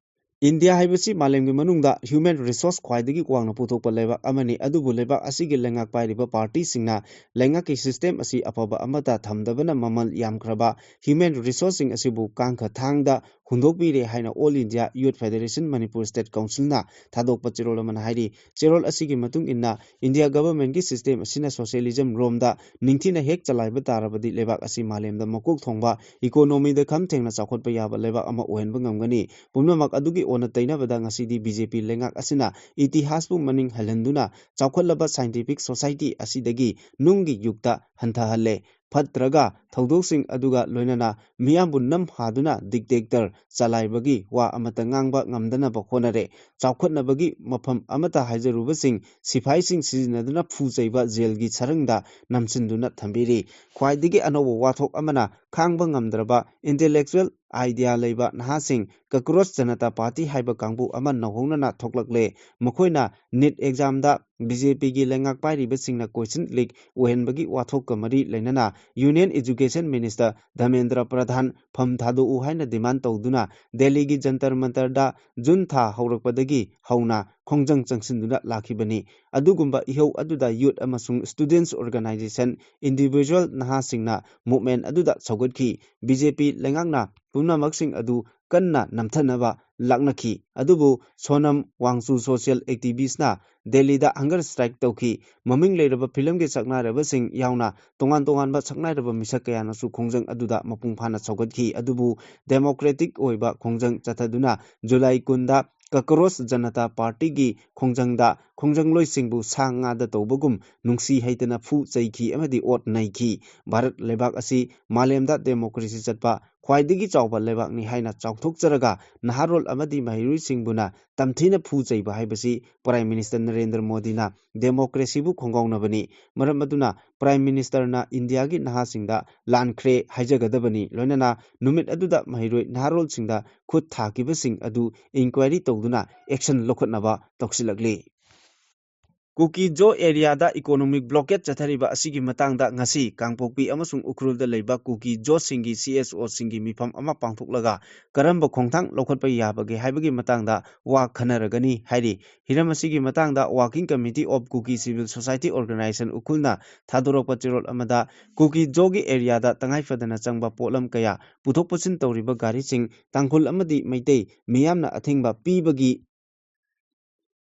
ꯏꯟꯗꯤꯌꯥ ꯍꯥꯏꯕꯁꯤ ꯃꯥꯂꯦꯝꯒꯤ ꯃꯅꯨꯡꯗ human resource ꯈ꯭ꯋꯥꯏꯗꯒꯤ ꯋꯥꯡꯅ ꯄꯨꯊꯣꯛꯄ ꯂꯩꯕꯥꯛ ꯑꯃꯅꯤ꯫ ꯑꯗꯨꯕꯨ ꯂꯩꯕꯥꯛ ꯑꯁꯤꯒꯤ ꯂꯩꯉꯥꯛ ꯄꯥꯏꯔꯤꯕ ꯄꯥꯔꯇꯤꯁꯤꯡꯅ ꯂꯩꯉꯥꯛꯀꯤ system ꯑꯁꯤ ꯑꯐꯕ ꯑꯃꯠꯇ ꯊꯝꯗꯕꯅ ꯃꯃꯜ ꯌꯥꯝꯈ꯭ꯔꯕ human resourceꯁꯤꯡ ꯑꯁꯤꯕꯨ ꯀꯥꯡꯈ ꯊꯥꯡꯗ ꯍꯨꯟꯗꯣꯛꯄꯤꯔꯦ ꯍꯥꯏꯅ All India Youth Federation Manipur State Councilꯅ ꯊꯥꯗꯣꯛꯄ ꯆꯦꯔꯣꯜ ꯑꯃꯅ ꯍꯥꯏꯔꯤ꯫ ꯆꯦꯔꯣꯜ ꯑꯁꯤꯒꯤ ꯃꯇꯨꯡ ꯏꯟꯅ ꯏꯟꯗꯤꯌꯥ governmentꯀꯤ system ꯑꯁꯤꯅ socialism ꯔꯣꯝꯗ ꯅꯤꯡꯊꯤꯅ ꯍꯦꯛ ꯆꯂꯥꯏꯕ ꯇꯥꯔꯕꯗꯤ ꯂꯩꯕꯥꯛ ꯑꯁꯤ ꯃꯥꯂꯦꯝꯗ ꯃꯀꯣꯛ ꯊꯣꯡꯕ economyꯗ ꯈꯝ ꯊꯦꯡꯅ ꯆꯥꯎꯈꯠꯄ ꯌꯥꯕ ꯂꯩꯕꯥꯛ ꯑꯃ ꯑꯣꯏꯍꯟꯕ ꯉꯝꯒꯅꯤ꯫ ꯄꯨꯝꯅꯃꯛ ꯑꯗꯨꯒꯤ ꯑꯣꯟꯅ ꯇꯩꯅꯕꯗ ꯉꯁꯤꯗꯤ BJP ꯂꯩꯉꯥꯛ ꯑꯁꯤꯅ ꯏꯇꯤꯍꯥꯁꯄꯨ ꯃꯅꯤꯡ ꯍꯜꯍꯟꯗꯨꯅ ꯆꯥꯎꯈꯠꯂꯕ scientific society ꯑꯁꯤꯗꯒꯤ ꯅꯨꯡꯒꯤ ꯌꯨꯒꯇ ꯍꯟꯊꯍꯜꯂꯦ꯫ ꯐꯠꯇ꯭ꯔꯒ ꯊꯧꯗꯣꯛꯁꯤꯡ ꯑꯗꯨꯒ ꯂꯣꯏꯅꯅ ꯃꯤꯌꯥꯝꯕꯨ ꯅꯝ ꯍꯥꯗꯨꯅ dictator ꯆꯂꯥꯏꯕꯒꯤ ꯋꯥ ꯑꯃꯠꯇ ꯉꯥꯡꯕ ꯉꯝꯗꯅꯕ ꯍꯣꯠꯅꯔꯦ꯫ ꯆꯥꯎꯈꯠꯅꯕꯒꯤ ꯃꯐꯝ ꯑꯃꯠꯇ ꯍꯥꯏꯖꯔꯨꯕꯁꯤꯡ ꯁꯤꯐꯥꯏꯁꯤꯡ ꯁꯤꯖꯤꯟꯅꯗꯨꯅ ꯐꯨ ꯆꯩꯕ ꯖꯦꯜꯒꯤ ꯁꯔꯪꯗ ꯅꯝꯁꯤꯟꯗꯨꯅ ꯊꯝꯕꯤꯔꯤ꯫ ꯈ꯭ꯋꯥꯏꯗꯒꯤ ꯑꯅꯧꯕ ꯋꯥꯊꯣꯛ ꯑꯃꯅ ꯈꯥꯡꯕ ꯉꯝꯗ꯭ꯔꯕ intellectual idea ꯂꯩꯕ ꯅꯍꯥꯁꯤꯡ ꯀꯀ꯭ꯔꯣꯁ ꯖꯅꯇꯥ ꯄꯥꯔꯇꯤ ꯍꯥꯏꯕ ꯀꯥꯡꯕꯨ ꯑꯃ ꯅꯧꯍꯧꯅꯅ ꯊꯣꯛꯂꯛꯂꯦ꯫ ꯃꯈꯣꯏꯅ ꯅꯤꯠ ꯑꯦꯛꯖꯥꯝꯗ ꯕꯤ ꯖꯦ ꯄꯤꯒꯤ ꯂꯩꯉꯥꯛ ꯄꯥꯏꯔꯤꯕꯁꯤꯡꯅ question leak ꯑꯣꯏꯍꯟꯕꯒꯤ ꯋꯥꯊꯣꯛꯀ ꯃꯔꯤ ꯂꯩꯅꯅ Union Education Minister ꯙꯔꯃꯦꯟꯗ꯭ꯔ ꯄ꯭ꯔꯙꯥꯟ ꯐꯝ ꯊꯥꯗꯣꯛꯎ ꯍꯥꯏꯅ demand ꯇꯧꯗꯨꯅ ꯗꯦꯜꯂꯤꯒꯤ ꯖꯟꯇꯔ ꯃꯟꯇꯔꯗ ꯖꯨꯟ ꯊꯥ ꯍꯧꯔꯛꯄꯗꯒꯤ ꯍꯧꯅ ꯈꯣꯡꯖꯪ ꯆꯪꯁꯤꯟꯗꯨꯅ ꯂꯥꯛꯈꯤꯕꯅꯤ꯫ ꯑꯗꯨꯒꯨꯝꯕ ꯏꯍꯧ ꯑꯗꯨꯗ youth ꯑꯃꯁꯨꯡ students organization, individual ꯅꯍꯥꯁꯤꯡꯅ movement ꯑꯗꯨꯗ ꯁꯧꯒꯠꯈꯤ꯫ ꯕꯤ ꯖꯦ ꯄꯤ ꯂꯩꯉꯥꯛꯅ ꯄꯨꯝꯅꯃꯛꯁꯤꯡ ꯑꯗꯨ ꯀꯟꯅ ꯅꯝꯊꯅꯕ ꯂꯥꯛꯅꯈꯤ꯫ ꯑꯗꯨꯕꯨ ꯁꯣꯅꯝ ꯋꯥꯡꯆꯨ social activistꯅ ꯗꯦꯜꯂꯤꯗ hunger strike ꯇꯧꯈꯤ꯫ ꯃꯃꯤꯡ ꯂꯩꯔꯕ ꯐꯤꯂꯝꯒꯤ ꯁꯛꯅꯥꯏꯔꯕꯁꯤꯡ ꯌꯥꯎꯅ ꯇꯣꯉꯥꯟ ꯇꯣꯉꯥꯟꯕ ꯁꯛꯅꯥꯏꯔꯕ ꯃꯤꯁꯛ ꯀꯌꯥꯅꯁꯨ ꯈꯣꯡꯖꯪ ꯑꯗꯨꯗ ꯃꯄꯨꯡ ꯐꯥꯅ ꯁꯧꯒꯠꯈꯤ꯫ ꯑꯗꯨꯕꯨ democratic ꯑꯣꯏꯕ ꯈꯣꯡꯖꯪ ꯆꯠꯊꯗꯨꯅ ꯖꯨꯂꯥꯏ ꯀꯨꯟꯗ ꯀꯀ꯭ꯔꯣꯁ ꯖꯅꯇꯥ ꯄꯥꯔꯇꯤꯒꯤ ꯈꯣꯡꯖꯪꯗ ꯈꯣꯡꯖꯪꯂꯣꯏꯁꯤꯡꯕꯨ ꯁꯥ ꯉꯥꯗ ꯇꯧꯕꯒꯨꯝ ꯅꯨꯡꯁꯤ ꯍꯩꯇꯅ ꯐꯨ ꯆꯩꯈꯤ ꯑꯃꯗꯤ ꯑꯣꯠ ꯅꯩꯈꯤ꯫ ꯚꯥꯔꯠ ꯂꯩꯕꯥꯛ ꯑꯁꯤ ꯃꯥꯂꯦꯝꯗ democracy ꯆꯠꯄ ꯈ꯭ꯋꯥꯏꯗꯒꯤ ꯆꯥꯎꯕ ꯂꯩꯕꯥꯛꯅꯤ ꯍꯥꯏꯅ ꯆꯥꯎꯊꯣꯛꯆꯔꯒ ꯅꯍꯥꯔꯣꯜ ꯑꯃꯗꯤ ꯃꯍꯩꯔꯣꯏꯁꯤꯡꯕꯨꯅ ꯇꯝꯊꯤꯅ ꯐꯨ ꯆꯩꯕ ꯍꯥꯏꯕꯁꯤ Prime Minister ꯅꯔꯦꯟꯗ꯭ꯔ ꯃꯣꯗꯤꯅ democracyꯕꯨ ꯈꯣꯡꯒꯥꯎꯅꯕꯅꯤ꯫ ꯃꯔꯝ ꯑꯗꯨꯅ Prime Ministerꯅ ꯏꯟꯗꯤꯌꯥꯒꯤ ꯅꯍꯥꯁꯤꯡꯗ ꯂꯥꯟꯈ꯭ꯔꯦ ꯍꯥꯏꯖꯒꯗꯕꯅꯤ꯫ ꯂꯣꯏꯅꯅ ꯅꯨꯃꯤꯠ ꯑꯗꯨꯗ ꯃꯍꯩꯔꯣꯏ ꯅꯍꯥꯔꯣꯜꯁꯤꯡꯗ ꯈꯨꯠ ꯊꯥꯈꯤꯕꯁꯤꯡ ꯑꯗꯨ inquiry ꯇꯧꯗꯨꯅ action ꯂꯧꯈꯠꯅꯕ ꯇꯧꯁꯤꯜꯂꯛꯂꯤ꯫ ꯀꯨꯀꯤ ꯖꯣ areaꯗ economic blockade ꯆꯠꯊꯔꯤꯕ ꯑꯁꯤꯒꯤ ꯃꯇꯥꯡꯗ ꯉꯁꯤ ꯀꯥꯡꯄꯣꯛꯄꯤ ꯑꯃꯁꯨꯡ ꯎꯈ꯭ꯔꯨꯜꯗ ꯂꯩꯕ ꯀꯨꯀꯤ ꯖꯣꯁꯤꯡꯒꯤ C S Oꯁꯤꯡꯒꯤ ꯃꯤꯐꯝ ꯑꯃ ꯄꯥꯡꯊꯣꯛꯂꯒ ꯀꯔꯝꯕ ꯈꯣꯡꯊꯥꯡ ꯂꯧꯈꯠꯄ ꯌꯥꯕꯒꯦ ꯍꯥꯏꯕꯒꯤ ꯃꯇꯥꯡꯗ ꯋꯥ ꯈꯟꯅꯔꯒꯅꯤ ꯍꯥꯏꯔꯤ꯫ ꯍꯤꯔꯝ ꯑꯁꯤꯒꯤ ꯃꯇꯥꯡꯗ Working Committee of Kuki Civil Society Organization ꯎꯈ꯭ꯔꯨꯜꯅ ꯊꯥꯗꯣꯔꯛꯄ ꯆꯦꯔꯣꯜ ꯑꯃꯗ ꯀꯨꯀꯤ ꯖꯣꯒꯤ areaꯗ ꯇꯉꯥꯏ ꯐꯗꯅ ꯆꯪꯕ ꯄꯣꯠꯂꯝ ꯀꯌꯥ ꯄꯨꯊꯣꯛ ꯄꯨꯁꯤꯟ ꯇꯧꯔꯤꯕ ꯒꯥꯔꯤꯁꯤꯡ ꯇꯥꯡꯈꯨꯜ ꯑꯃꯗꯤ ꯃꯩꯇꯩ ꯃꯤꯌꯥꯝꯅ ꯑꯊꯤꯡꯕ ꯄꯤꯕꯒꯤ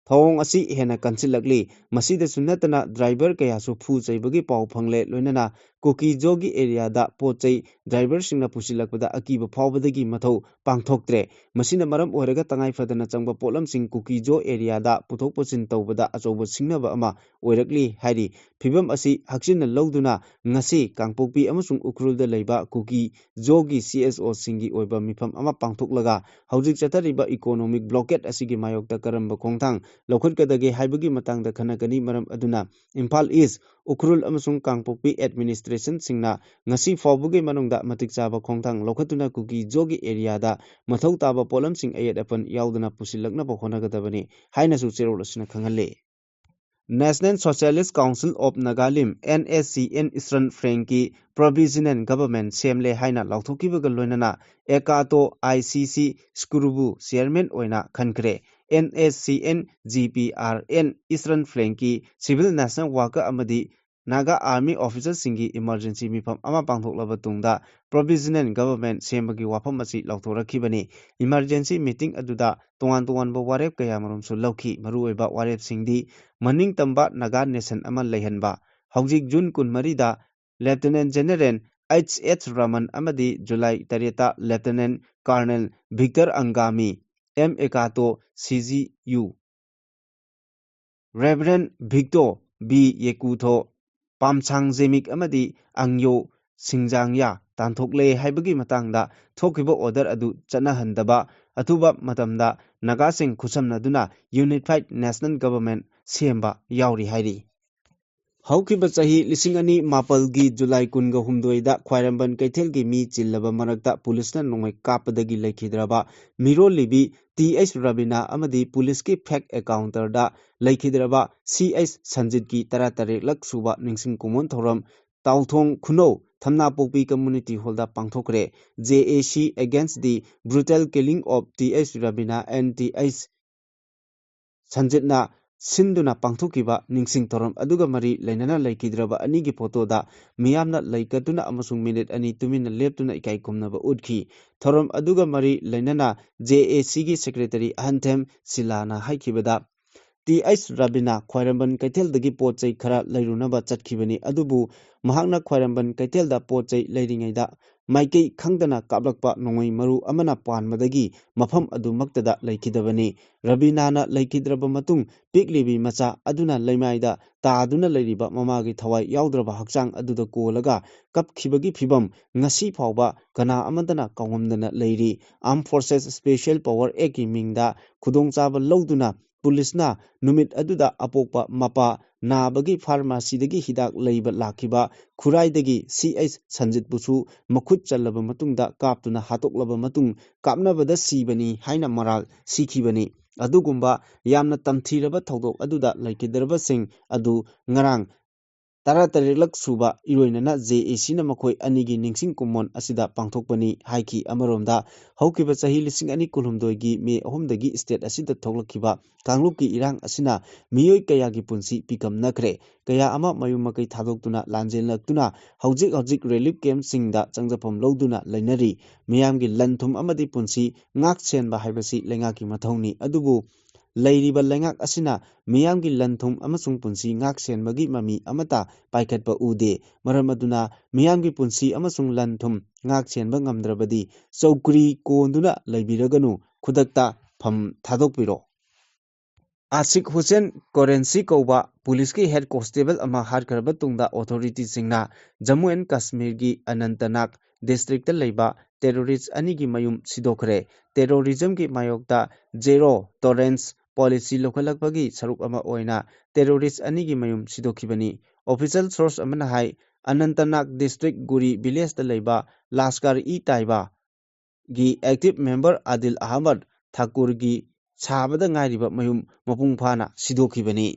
ꯊꯧꯑꯣꯡ ꯑꯁꯤ ꯍꯦꯟꯅ ꯀꯟꯁꯤꯜꯂꯛꯂꯤ꯫ ꯃꯁꯤꯗꯁꯨ ꯅꯠꯇꯅ driver ꯀꯌꯥꯁꯨ ꯐꯨ ꯆꯩꯕꯒꯤ ꯄꯥꯎ ꯐꯪꯂꯦ, ꯂꯣꯏꯅꯅ ꯀꯨꯀꯤ ꯖꯣꯒꯤ areaꯗ ꯄꯣꯠ ꯆꯩ driverꯁꯤꯡꯅ ꯄꯨꯁꯤꯜꯂꯛꯄꯗ ꯑꯀꯤꯕ ꯐꯥꯎꯕꯗꯒꯤ ꯃꯊꯧ ꯄꯥꯡꯊꯣꯛꯇ꯭ꯔꯦ꯫ ꯃꯁꯤꯅ ꯃꯔꯝ ꯑꯣꯏꯔꯒ ꯇꯉꯥꯏ ꯐꯗꯅ ꯆꯪꯕ ꯄꯣꯠꯂꯝꯁꯤꯡ ꯀꯨꯀꯤ ꯖꯣ areaꯗ ꯄꯨꯊꯣꯛ ꯄꯨꯁꯤꯟ ꯇꯧꯕꯗ ꯑꯆꯧꯕ ꯁꯤꯡꯅꯕ ꯑꯃ ꯑꯣꯏꯔꯛꯂꯤ ꯍꯥꯏꯔꯤ꯫ ꯐꯤꯚꯝ ꯑꯁꯤ ꯍꯛꯆꯤꯟꯅ ꯂꯧꯗꯨꯅ ꯉꯁꯤ ꯀꯥꯡꯄꯣꯛꯄꯤ ꯑꯃꯁꯨꯡ ꯎꯈ꯭ꯔꯨꯜꯗ ꯂꯩꯕ ꯀꯨꯀꯤ ꯖꯣꯒꯤ C S Oꯁꯤꯡꯒꯤ ꯑꯣꯏꯕ ꯃꯤꯐꯝ ꯑꯃ ꯄꯥꯡꯊꯣꯛꯂꯒ ꯍꯧꯖꯤꯛ ꯆꯠꯊꯔꯤꯕ economic blockade ꯑꯁꯤꯒꯤ ꯃꯥꯌꯣꯛꯇ ꯀꯔꯝꯕ ꯈꯣꯡꯊꯥꯡ ꯂꯧꯈꯠꯀꯗꯒꯦ ꯍꯥꯏꯕꯒꯤ ꯃꯇꯥꯡꯗ ꯈꯟꯅꯒꯅꯤ꯫ ꯃꯔꯝ ꯑꯗꯨꯅ ꯏꯝꯐꯥꯜ ꯏꯁ, ꯎꯈ꯭ꯔꯨꯜ ꯑꯃꯁꯨꯡ ꯀꯥꯡꯄꯣꯛꯄꯤ administrationꯁꯤꯡꯅ ꯉꯁꯤ ꯐꯥꯎꯕꯒꯤ ꯃꯅꯨꯡꯗ ꯃꯇꯤꯛ ꯆꯥꯕ ꯈꯣꯡꯊꯥꯡ ꯂꯧꯈꯠꯇꯨꯅ ꯀꯨꯀꯤ ꯖꯣꯒꯤ areaꯗ ꯃꯊꯧ ꯇꯥꯕ ꯄꯣꯠꯂꯝꯁꯤꯡ ꯑꯌꯦꯠ ꯑꯄꯟ ꯌꯥꯎꯗꯅ ꯄꯨꯁꯤꯜꯂꯛꯅꯕ ꯍꯣꯠꯅꯒꯗꯕꯅꯤ ꯍꯥꯏꯅꯁꯨ ꯆꯦꯔꯣꯜ ꯑꯁꯤꯅ ꯈꯪꯍꯜꯂꯤ꯫ National Socialist Council of Nagalim, N S C N, Eastern Flankꯀꯤ provisional government ꯁꯦꯝꯂꯦ ꯍꯥꯏꯅ ꯂꯥꯎꯊꯣꯛꯈꯤꯕꯒ ꯂꯣꯏꯅꯅ ꯑꯦꯀꯥꯇꯣ ꯑꯥꯏ ꯁꯤ ꯁꯤ ꯁ꯭ꯀꯨꯔꯨꯕꯨ chairman ꯑꯣꯏꯅ ꯈꯟꯈ꯭ꯔꯦ꯫ N S C N G P R N Eastern Flankꯀꯤ civil national worker ꯑꯃꯗꯤ Naga Army officerꯁꯤꯡꯒꯤ emergency ꯃꯤꯐꯝ ꯑꯃ ꯄꯥꯡꯊꯣꯛꯂꯕ ꯇꯨꯡꯗ provisional government ꯁꯦꯝꯕꯒꯤ ꯋꯥꯐꯝ ꯑꯁꯤ ꯂꯥꯎꯊꯣꯔꯛꯈꯤꯕꯅꯤ꯫ Emergency meeting ꯑꯗꯨꯗ ꯇꯣꯉꯥꯟ ꯇꯣꯉꯥꯟꯕ ꯋꯥꯔꯦꯞ ꯀꯌꯥꯃꯔꯨꯝꯁꯨ ꯂꯧꯈꯤ꯫ ꯃꯔꯨꯑꯣꯏꯕ ꯋꯥꯔꯦꯞꯁꯤꯡꯗꯤ ꯃꯅꯤꯡꯇꯝꯕ Naga Nation ꯑꯃ ꯂꯩꯍꯟꯕ, ꯍꯧꯖꯤꯛ June ꯀꯨꯟꯃꯔꯤꯗ Lieutenant General H H Raman ꯑꯃꯗꯤ July ꯇꯔꯦꯠꯇ Lieutenant Colonel Victor Angami, M Ekato, C G U, Reverend Victor B Yekutho, Pamsang Zemik ꯑꯃꯗꯤ Angyo Singjangya ꯇꯥꯟꯊꯣꯛꯂꯦ ꯍꯥꯏꯕꯒꯤ ꯃꯇꯥꯡꯗ ꯊꯣꯛꯈꯤꯕ order ꯑꯗꯨ ꯆꯠꯅꯍꯟꯗꯕ, ꯑꯊꯨꯕ ꯃꯇꯝꯗ ꯅꯥꯒꯥꯁꯤꯡ ꯈꯨꯠꯁꯝꯅꯗꯨꯅ unified national government ꯁꯦꯝꯕ ꯌꯥꯎꯔꯤ ꯍꯥꯏꯔꯤ꯫ ꯍꯧꯈꯤꯕ ꯆꯍꯤ ꯂꯤꯁꯤꯡ ꯑꯅꯤ ꯃꯥꯄꯜꯒꯤ July ꯀꯨꯟꯒ ꯍꯨꯝꯗꯣꯏꯗ ꯈ꯭ꯋꯥꯏꯔꯝꯕꯟ ꯀꯩꯊꯦꯜꯒꯤ ꯃꯤ ꯆꯤꯜꯂꯕ ꯃꯔꯛꯇ ꯄꯨꯂꯤꯁꯅ ꯅꯣꯡꯃꯩ ꯀꯥꯞꯄꯗꯒꯤ ꯂꯩꯈꯤꯗ꯭ꯔꯕ ꯃꯤꯔꯣꯜꯂꯤꯕꯤ T H ꯔꯕꯤꯅꯥ ꯑꯃꯗꯤ ꯄꯨꯂꯤꯁꯀꯤ fake encounterꯗ ꯂꯩꯈꯤꯗ꯭ꯔꯕ C H ꯁꯟꯖꯤꯠꯀꯤ ꯇꯔꯥꯇꯔꯦꯠꯂꯛ ꯁꯨꯕ ꯅꯤꯡꯁꯤꯡ ꯀꯨꯝꯑꯣꯟ ꯊꯧꯔꯝ ꯇꯥꯎꯊꯣꯡ ꯈꯨꯅꯧ ꯊꯝꯅꯥꯄꯣꯛꯄꯤ community hallꯗ ꯄꯥꯡꯊꯣꯛꯈ꯭ꯔꯦ꯫ J A C against the brutal killing of T H Rabina and T H ꯁꯟꯖꯤꯠꯅ ꯁꯤꯟꯗꯨꯅ ꯄꯥꯡꯊꯣꯛꯈꯤꯕ ꯅꯤꯡꯁꯤꯡ ꯊꯧꯔꯝ ꯑꯗꯨꯒ ꯃꯔꯤ ꯂꯩꯅꯅ ꯂꯩꯈꯤꯗ꯭ꯔꯕ ꯑꯅꯤꯒꯤ photoꯗ ꯃꯤꯌꯥꯝꯅ ꯂꯩꯀꯠꯇꯨꯅ ꯑꯃꯁꯨꯡ minute ꯑꯅꯤ ꯇꯨꯃꯤꯟꯅ ꯂꯦꯞꯇꯨꯅ ꯏꯀꯥꯏ ꯈꯨꯝꯅꯕ ꯎꯠꯈꯤ꯫ ꯊꯧꯔꯝ ꯑꯗꯨꯒ ꯃꯔꯤ ꯂꯩꯅꯅ J A Cꯒꯤ secretary ꯑꯍꯟꯊꯦꯝ ꯁꯤꯂꯥꯅ ꯍꯥꯏꯈꯤꯕꯗ, ꯇꯤ ꯑꯩꯆ ꯔꯕꯤꯅꯥ ꯈ꯭ꯋꯥꯏꯔꯝꯕꯟ ꯀꯩꯊꯦꯜꯗꯒꯤ ꯄꯣꯠ ꯆꯩ ꯈꯔ ꯂꯩꯔꯨꯅꯕ ꯆꯠꯈꯤꯕꯅꯤ꯫ ꯑꯗꯨꯕꯨ ꯃꯍꯥꯛꯅ ꯈ꯭ꯋꯥꯏꯔꯝꯕꯟ ꯀꯩꯊꯦꯜꯗ ꯄꯣꯠ ꯆꯩ ꯂꯩꯔꯤꯉꯩꯗ ꯃꯥꯏꯀꯩ ꯈꯪꯗꯅ ꯀꯥꯞꯂꯛꯄ ꯅꯣꯡꯃꯩ ꯃꯔꯨ ꯑꯃꯅ ꯄꯥꯟꯕꯗꯒꯤ ꯃꯐꯝ ꯑꯗꯨꯃꯛꯇꯗ ꯂꯩꯈꯤꯗꯕꯅꯤ꯫ ꯔꯕꯤꯅꯥꯅ ꯂꯩꯈꯤꯗ꯭ꯔꯕ ꯃꯇꯨꯡ ꯄꯤꯛꯂꯤꯕꯤ ꯃꯆꯥ ꯑꯗꯨꯅ ꯂꯩꯃꯥꯏꯗ ꯇꯥꯗꯨꯅ ꯂꯩꯔꯤꯕ ꯃꯃꯥꯒꯤ ꯊꯋꯥꯏ ꯌꯥꯎꯗ꯭ꯔꯕ ꯍꯛꯆꯥꯡ ꯑꯗꯨꯗ ꯀꯣꯜꯂꯒ ꯀꯞꯈꯤꯕꯒꯤ ꯐꯤꯕꯝ ꯉꯁꯤ ꯐꯥꯎꯕ ꯀꯅꯥ ꯑꯃꯠꯇꯅ ꯀꯥꯎꯉꯝꯗꯅ ꯂꯩꯔꯤ꯫ Armed Forces Special Power Actꯀꯤ ꯃꯤꯡꯗ ꯈꯨꯗꯣꯡꯆꯥꯕ ꯂꯧꯗꯨꯅ ꯄꯨꯂꯤꯁꯅ ꯅꯨꯃꯤꯠ ꯑꯗꯨꯗ ꯑꯄꯣꯛꯄ ꯃꯄꯥ ꯅꯥꯕꯒꯤ ꯐꯥꯔꯃꯥꯁꯤꯗꯒꯤ ꯍꯤꯗꯥꯛ ꯂꯩꯕ ꯂꯥꯛꯈꯤꯕ ꯈꯨꯔꯥꯏꯗꯒꯤ ꯁꯤ ꯑꯩꯆ ꯁꯟꯖꯤꯠꯄꯨꯁꯨ ꯃꯈꯨꯠ ꯆꯜꯂꯕ ꯃꯇꯨꯡꯗ ꯀꯥꯞꯇꯨꯅ ꯍꯥꯠꯇꯣꯛꯂꯕ ꯃꯇꯨꯡ ꯀꯥꯞꯅꯕꯗ ꯁꯤꯕꯅꯤ ꯍꯥꯏꯅ ꯃꯔꯥꯜ ꯁꯤꯈꯤꯕꯅꯤ꯫ ꯑꯗꯨꯒꯨꯝꯕ ꯌꯥꯝꯅ ꯇꯝꯊꯤꯔꯕ ꯊꯧꯗꯣꯛ ꯑꯗꯨꯗ ꯂꯩꯈꯤꯗ꯭ꯔꯕꯁꯤꯡ ꯑꯗꯨ ꯉꯔꯥꯡ ꯇꯔꯥꯇꯔꯦꯠꯂꯛ ꯁꯨꯕ ꯏꯔꯣꯏꯅꯅ ꯖꯦ ꯑꯦ ꯁꯤꯅ ꯃꯈꯣꯏ ꯑꯅꯤꯒꯤ ꯅꯤꯡꯁꯤꯡ ꯀꯨꯝꯑꯣꯟ ꯑꯁꯤꯗ ꯄꯥꯡꯊꯣꯛꯄꯅꯤ ꯍꯥꯏꯈꯤ꯫ ꯑꯃꯔꯣꯝꯗ ꯍꯧꯈꯤꯕ ꯆꯍꯤ ꯂꯤꯁꯤꯡ ꯑꯅꯤ ꯀꯨꯟꯍꯨꯝꯗꯣꯏꯒꯤ ꯃꯦ ꯑꯍꯨꯝꯗꯒꯤ ꯁ꯭ꯇꯦꯠ ꯑꯁꯤꯗ ꯊꯣꯛꯂꯛꯈꯤꯕ ꯀꯥꯡꯂꯨꯞꯀꯤ ꯏꯔꯥꯡ ꯑꯁꯤꯅ ꯃꯤꯑꯣꯏ ꯀꯌꯥꯒꯤ ꯄꯨꯟꯁꯤ ꯄꯤꯀꯝꯅꯈ꯭ꯔꯦ꯫ ꯀꯌꯥ ꯑꯃ ꯃꯌꯨꯝ ꯃꯀꯩ ꯊꯥꯗꯣꯛꯇꯨꯅ ꯂꯥꯟꯖꯦꯜꯂꯛꯇꯨꯅ ꯍꯧꯖꯤꯛ ꯍꯧꯖꯤꯛ ꯔꯤꯂꯤꯐ ꯀꯦꯝꯞꯁꯤꯡꯗ ꯆꯪꯖꯐꯝ ꯂꯧꯗꯨꯅ ꯂꯩꯅꯔꯤ꯫ ꯃꯤꯌꯥꯝꯒꯤ ꯂꯟ ꯊꯨꯝ ꯑꯃꯗꯤ ꯄꯨꯟꯁꯤ ꯉꯥꯛ ꯁꯦꯟꯕ ꯍꯥꯏꯕꯁꯤ ꯂꯩꯉꯥꯛꯀꯤ ꯃꯊꯧꯅꯤ꯫ ꯑꯗꯨꯕꯨ ꯂꯩꯔꯤꯕ ꯂꯩꯉꯥꯛ ꯑꯁꯤꯅ ꯃꯤꯌꯥꯝꯒꯤ ꯂꯟ ꯊꯨꯝ ꯑꯃꯁꯨꯡ ꯄꯨꯟꯁꯤ ꯉꯥꯛ ꯁꯦꯟꯕꯒꯤ ꯃꯃꯤ ꯑꯃꯠꯇ ꯄꯥꯏꯈꯠꯄ ꯎꯗꯦ꯫ ꯃꯔꯝ ꯑꯗꯨꯅ ꯃꯤꯌꯥꯝꯒꯤ ꯄꯨꯟꯁꯤ ꯑꯃꯁꯨꯡ ꯂꯟ ꯊꯨꯝ ꯉꯥꯛ ꯁꯦꯟꯕ ꯉꯝꯗ꯭ꯔꯕꯗꯤ ꯆꯧꯀ꯭ꯔꯤ ꯀꯣꯟꯗꯨꯅ ꯂꯩꯕꯤꯔꯒꯅꯨ, ꯈꯨꯗꯛꯇ ꯐꯝ ꯊꯥꯗꯣꯛꯄꯤꯔꯣ꯫ ꯑꯥꯁꯤꯛ ꯍꯨꯁꯦꯟ ꯀꯣꯔꯦꯟꯁꯤ ꯀꯧꯕ ꯄꯨꯂꯤꯁꯀꯤ ꯍꯦꯗ ꯀꯣꯟꯁꯇꯦꯕꯜ ꯑꯃ ꯍꯥꯠꯈ꯭ꯔꯕ ꯇꯨꯡꯗ ꯑꯣꯊꯣꯔꯤꯇꯤꯁꯤꯡꯅ ꯖꯝꯃꯨ ꯑꯦꯟ ꯀꯥꯁꯃꯤꯔꯒꯤ ꯑꯅꯟꯇꯅꯥꯒ ꯗꯤꯁꯇ꯭ꯔꯤꯛꯇ ꯂꯩꯕ ꯇꯦꯔꯣꯔꯤꯁ ꯑꯅꯤꯒꯤ ꯃꯌꯨꯝ ꯁꯤꯗꯣꯛꯈ꯭ꯔꯦ꯫ ꯇꯦꯔꯣꯔꯤꯖꯝꯒꯤ ꯃꯥꯌꯣꯛꯇ ꯖꯦꯔꯣ ꯇꯣꯂꯔꯦꯟꯁ ꯄꯣꯂꯤꯁꯤ ꯂꯧꯈꯠꯂꯛꯄꯒꯤ ꯁꯔꯨꯛ ꯑꯃ ꯑꯣꯏꯅ ꯇꯦꯔꯣꯔꯤꯁ ꯑꯅꯤꯒꯤ ꯃꯌꯨꯝ ꯁꯤꯗꯣꯛꯈꯤꯕꯅꯤ꯫ ꯑꯣꯐꯤꯁꯤꯌꯦꯜ ꯁꯣꯔꯁ ꯑꯃꯅ ꯍꯥꯏ, ꯑꯅꯟꯇꯅꯥꯒ ꯗꯤꯁꯇ꯭ꯔꯤꯛ ꯒꯨꯔꯤ ꯚꯤꯂꯦꯖꯇ ꯂꯩꯕ ꯂꯥꯁꯀꯥꯔ E ꯇꯥꯏꯕꯥꯒꯤ active member Adil Ahmad ꯊꯥꯀꯨꯔꯒꯤ ꯁꯥꯕꯗ ꯉꯥꯏꯔꯤꯕ ꯃꯌꯨꯝ ꯃꯄꯨꯡ ꯐꯥꯅ ꯁꯤꯗꯣꯛꯈꯤꯕꯅꯤ꯫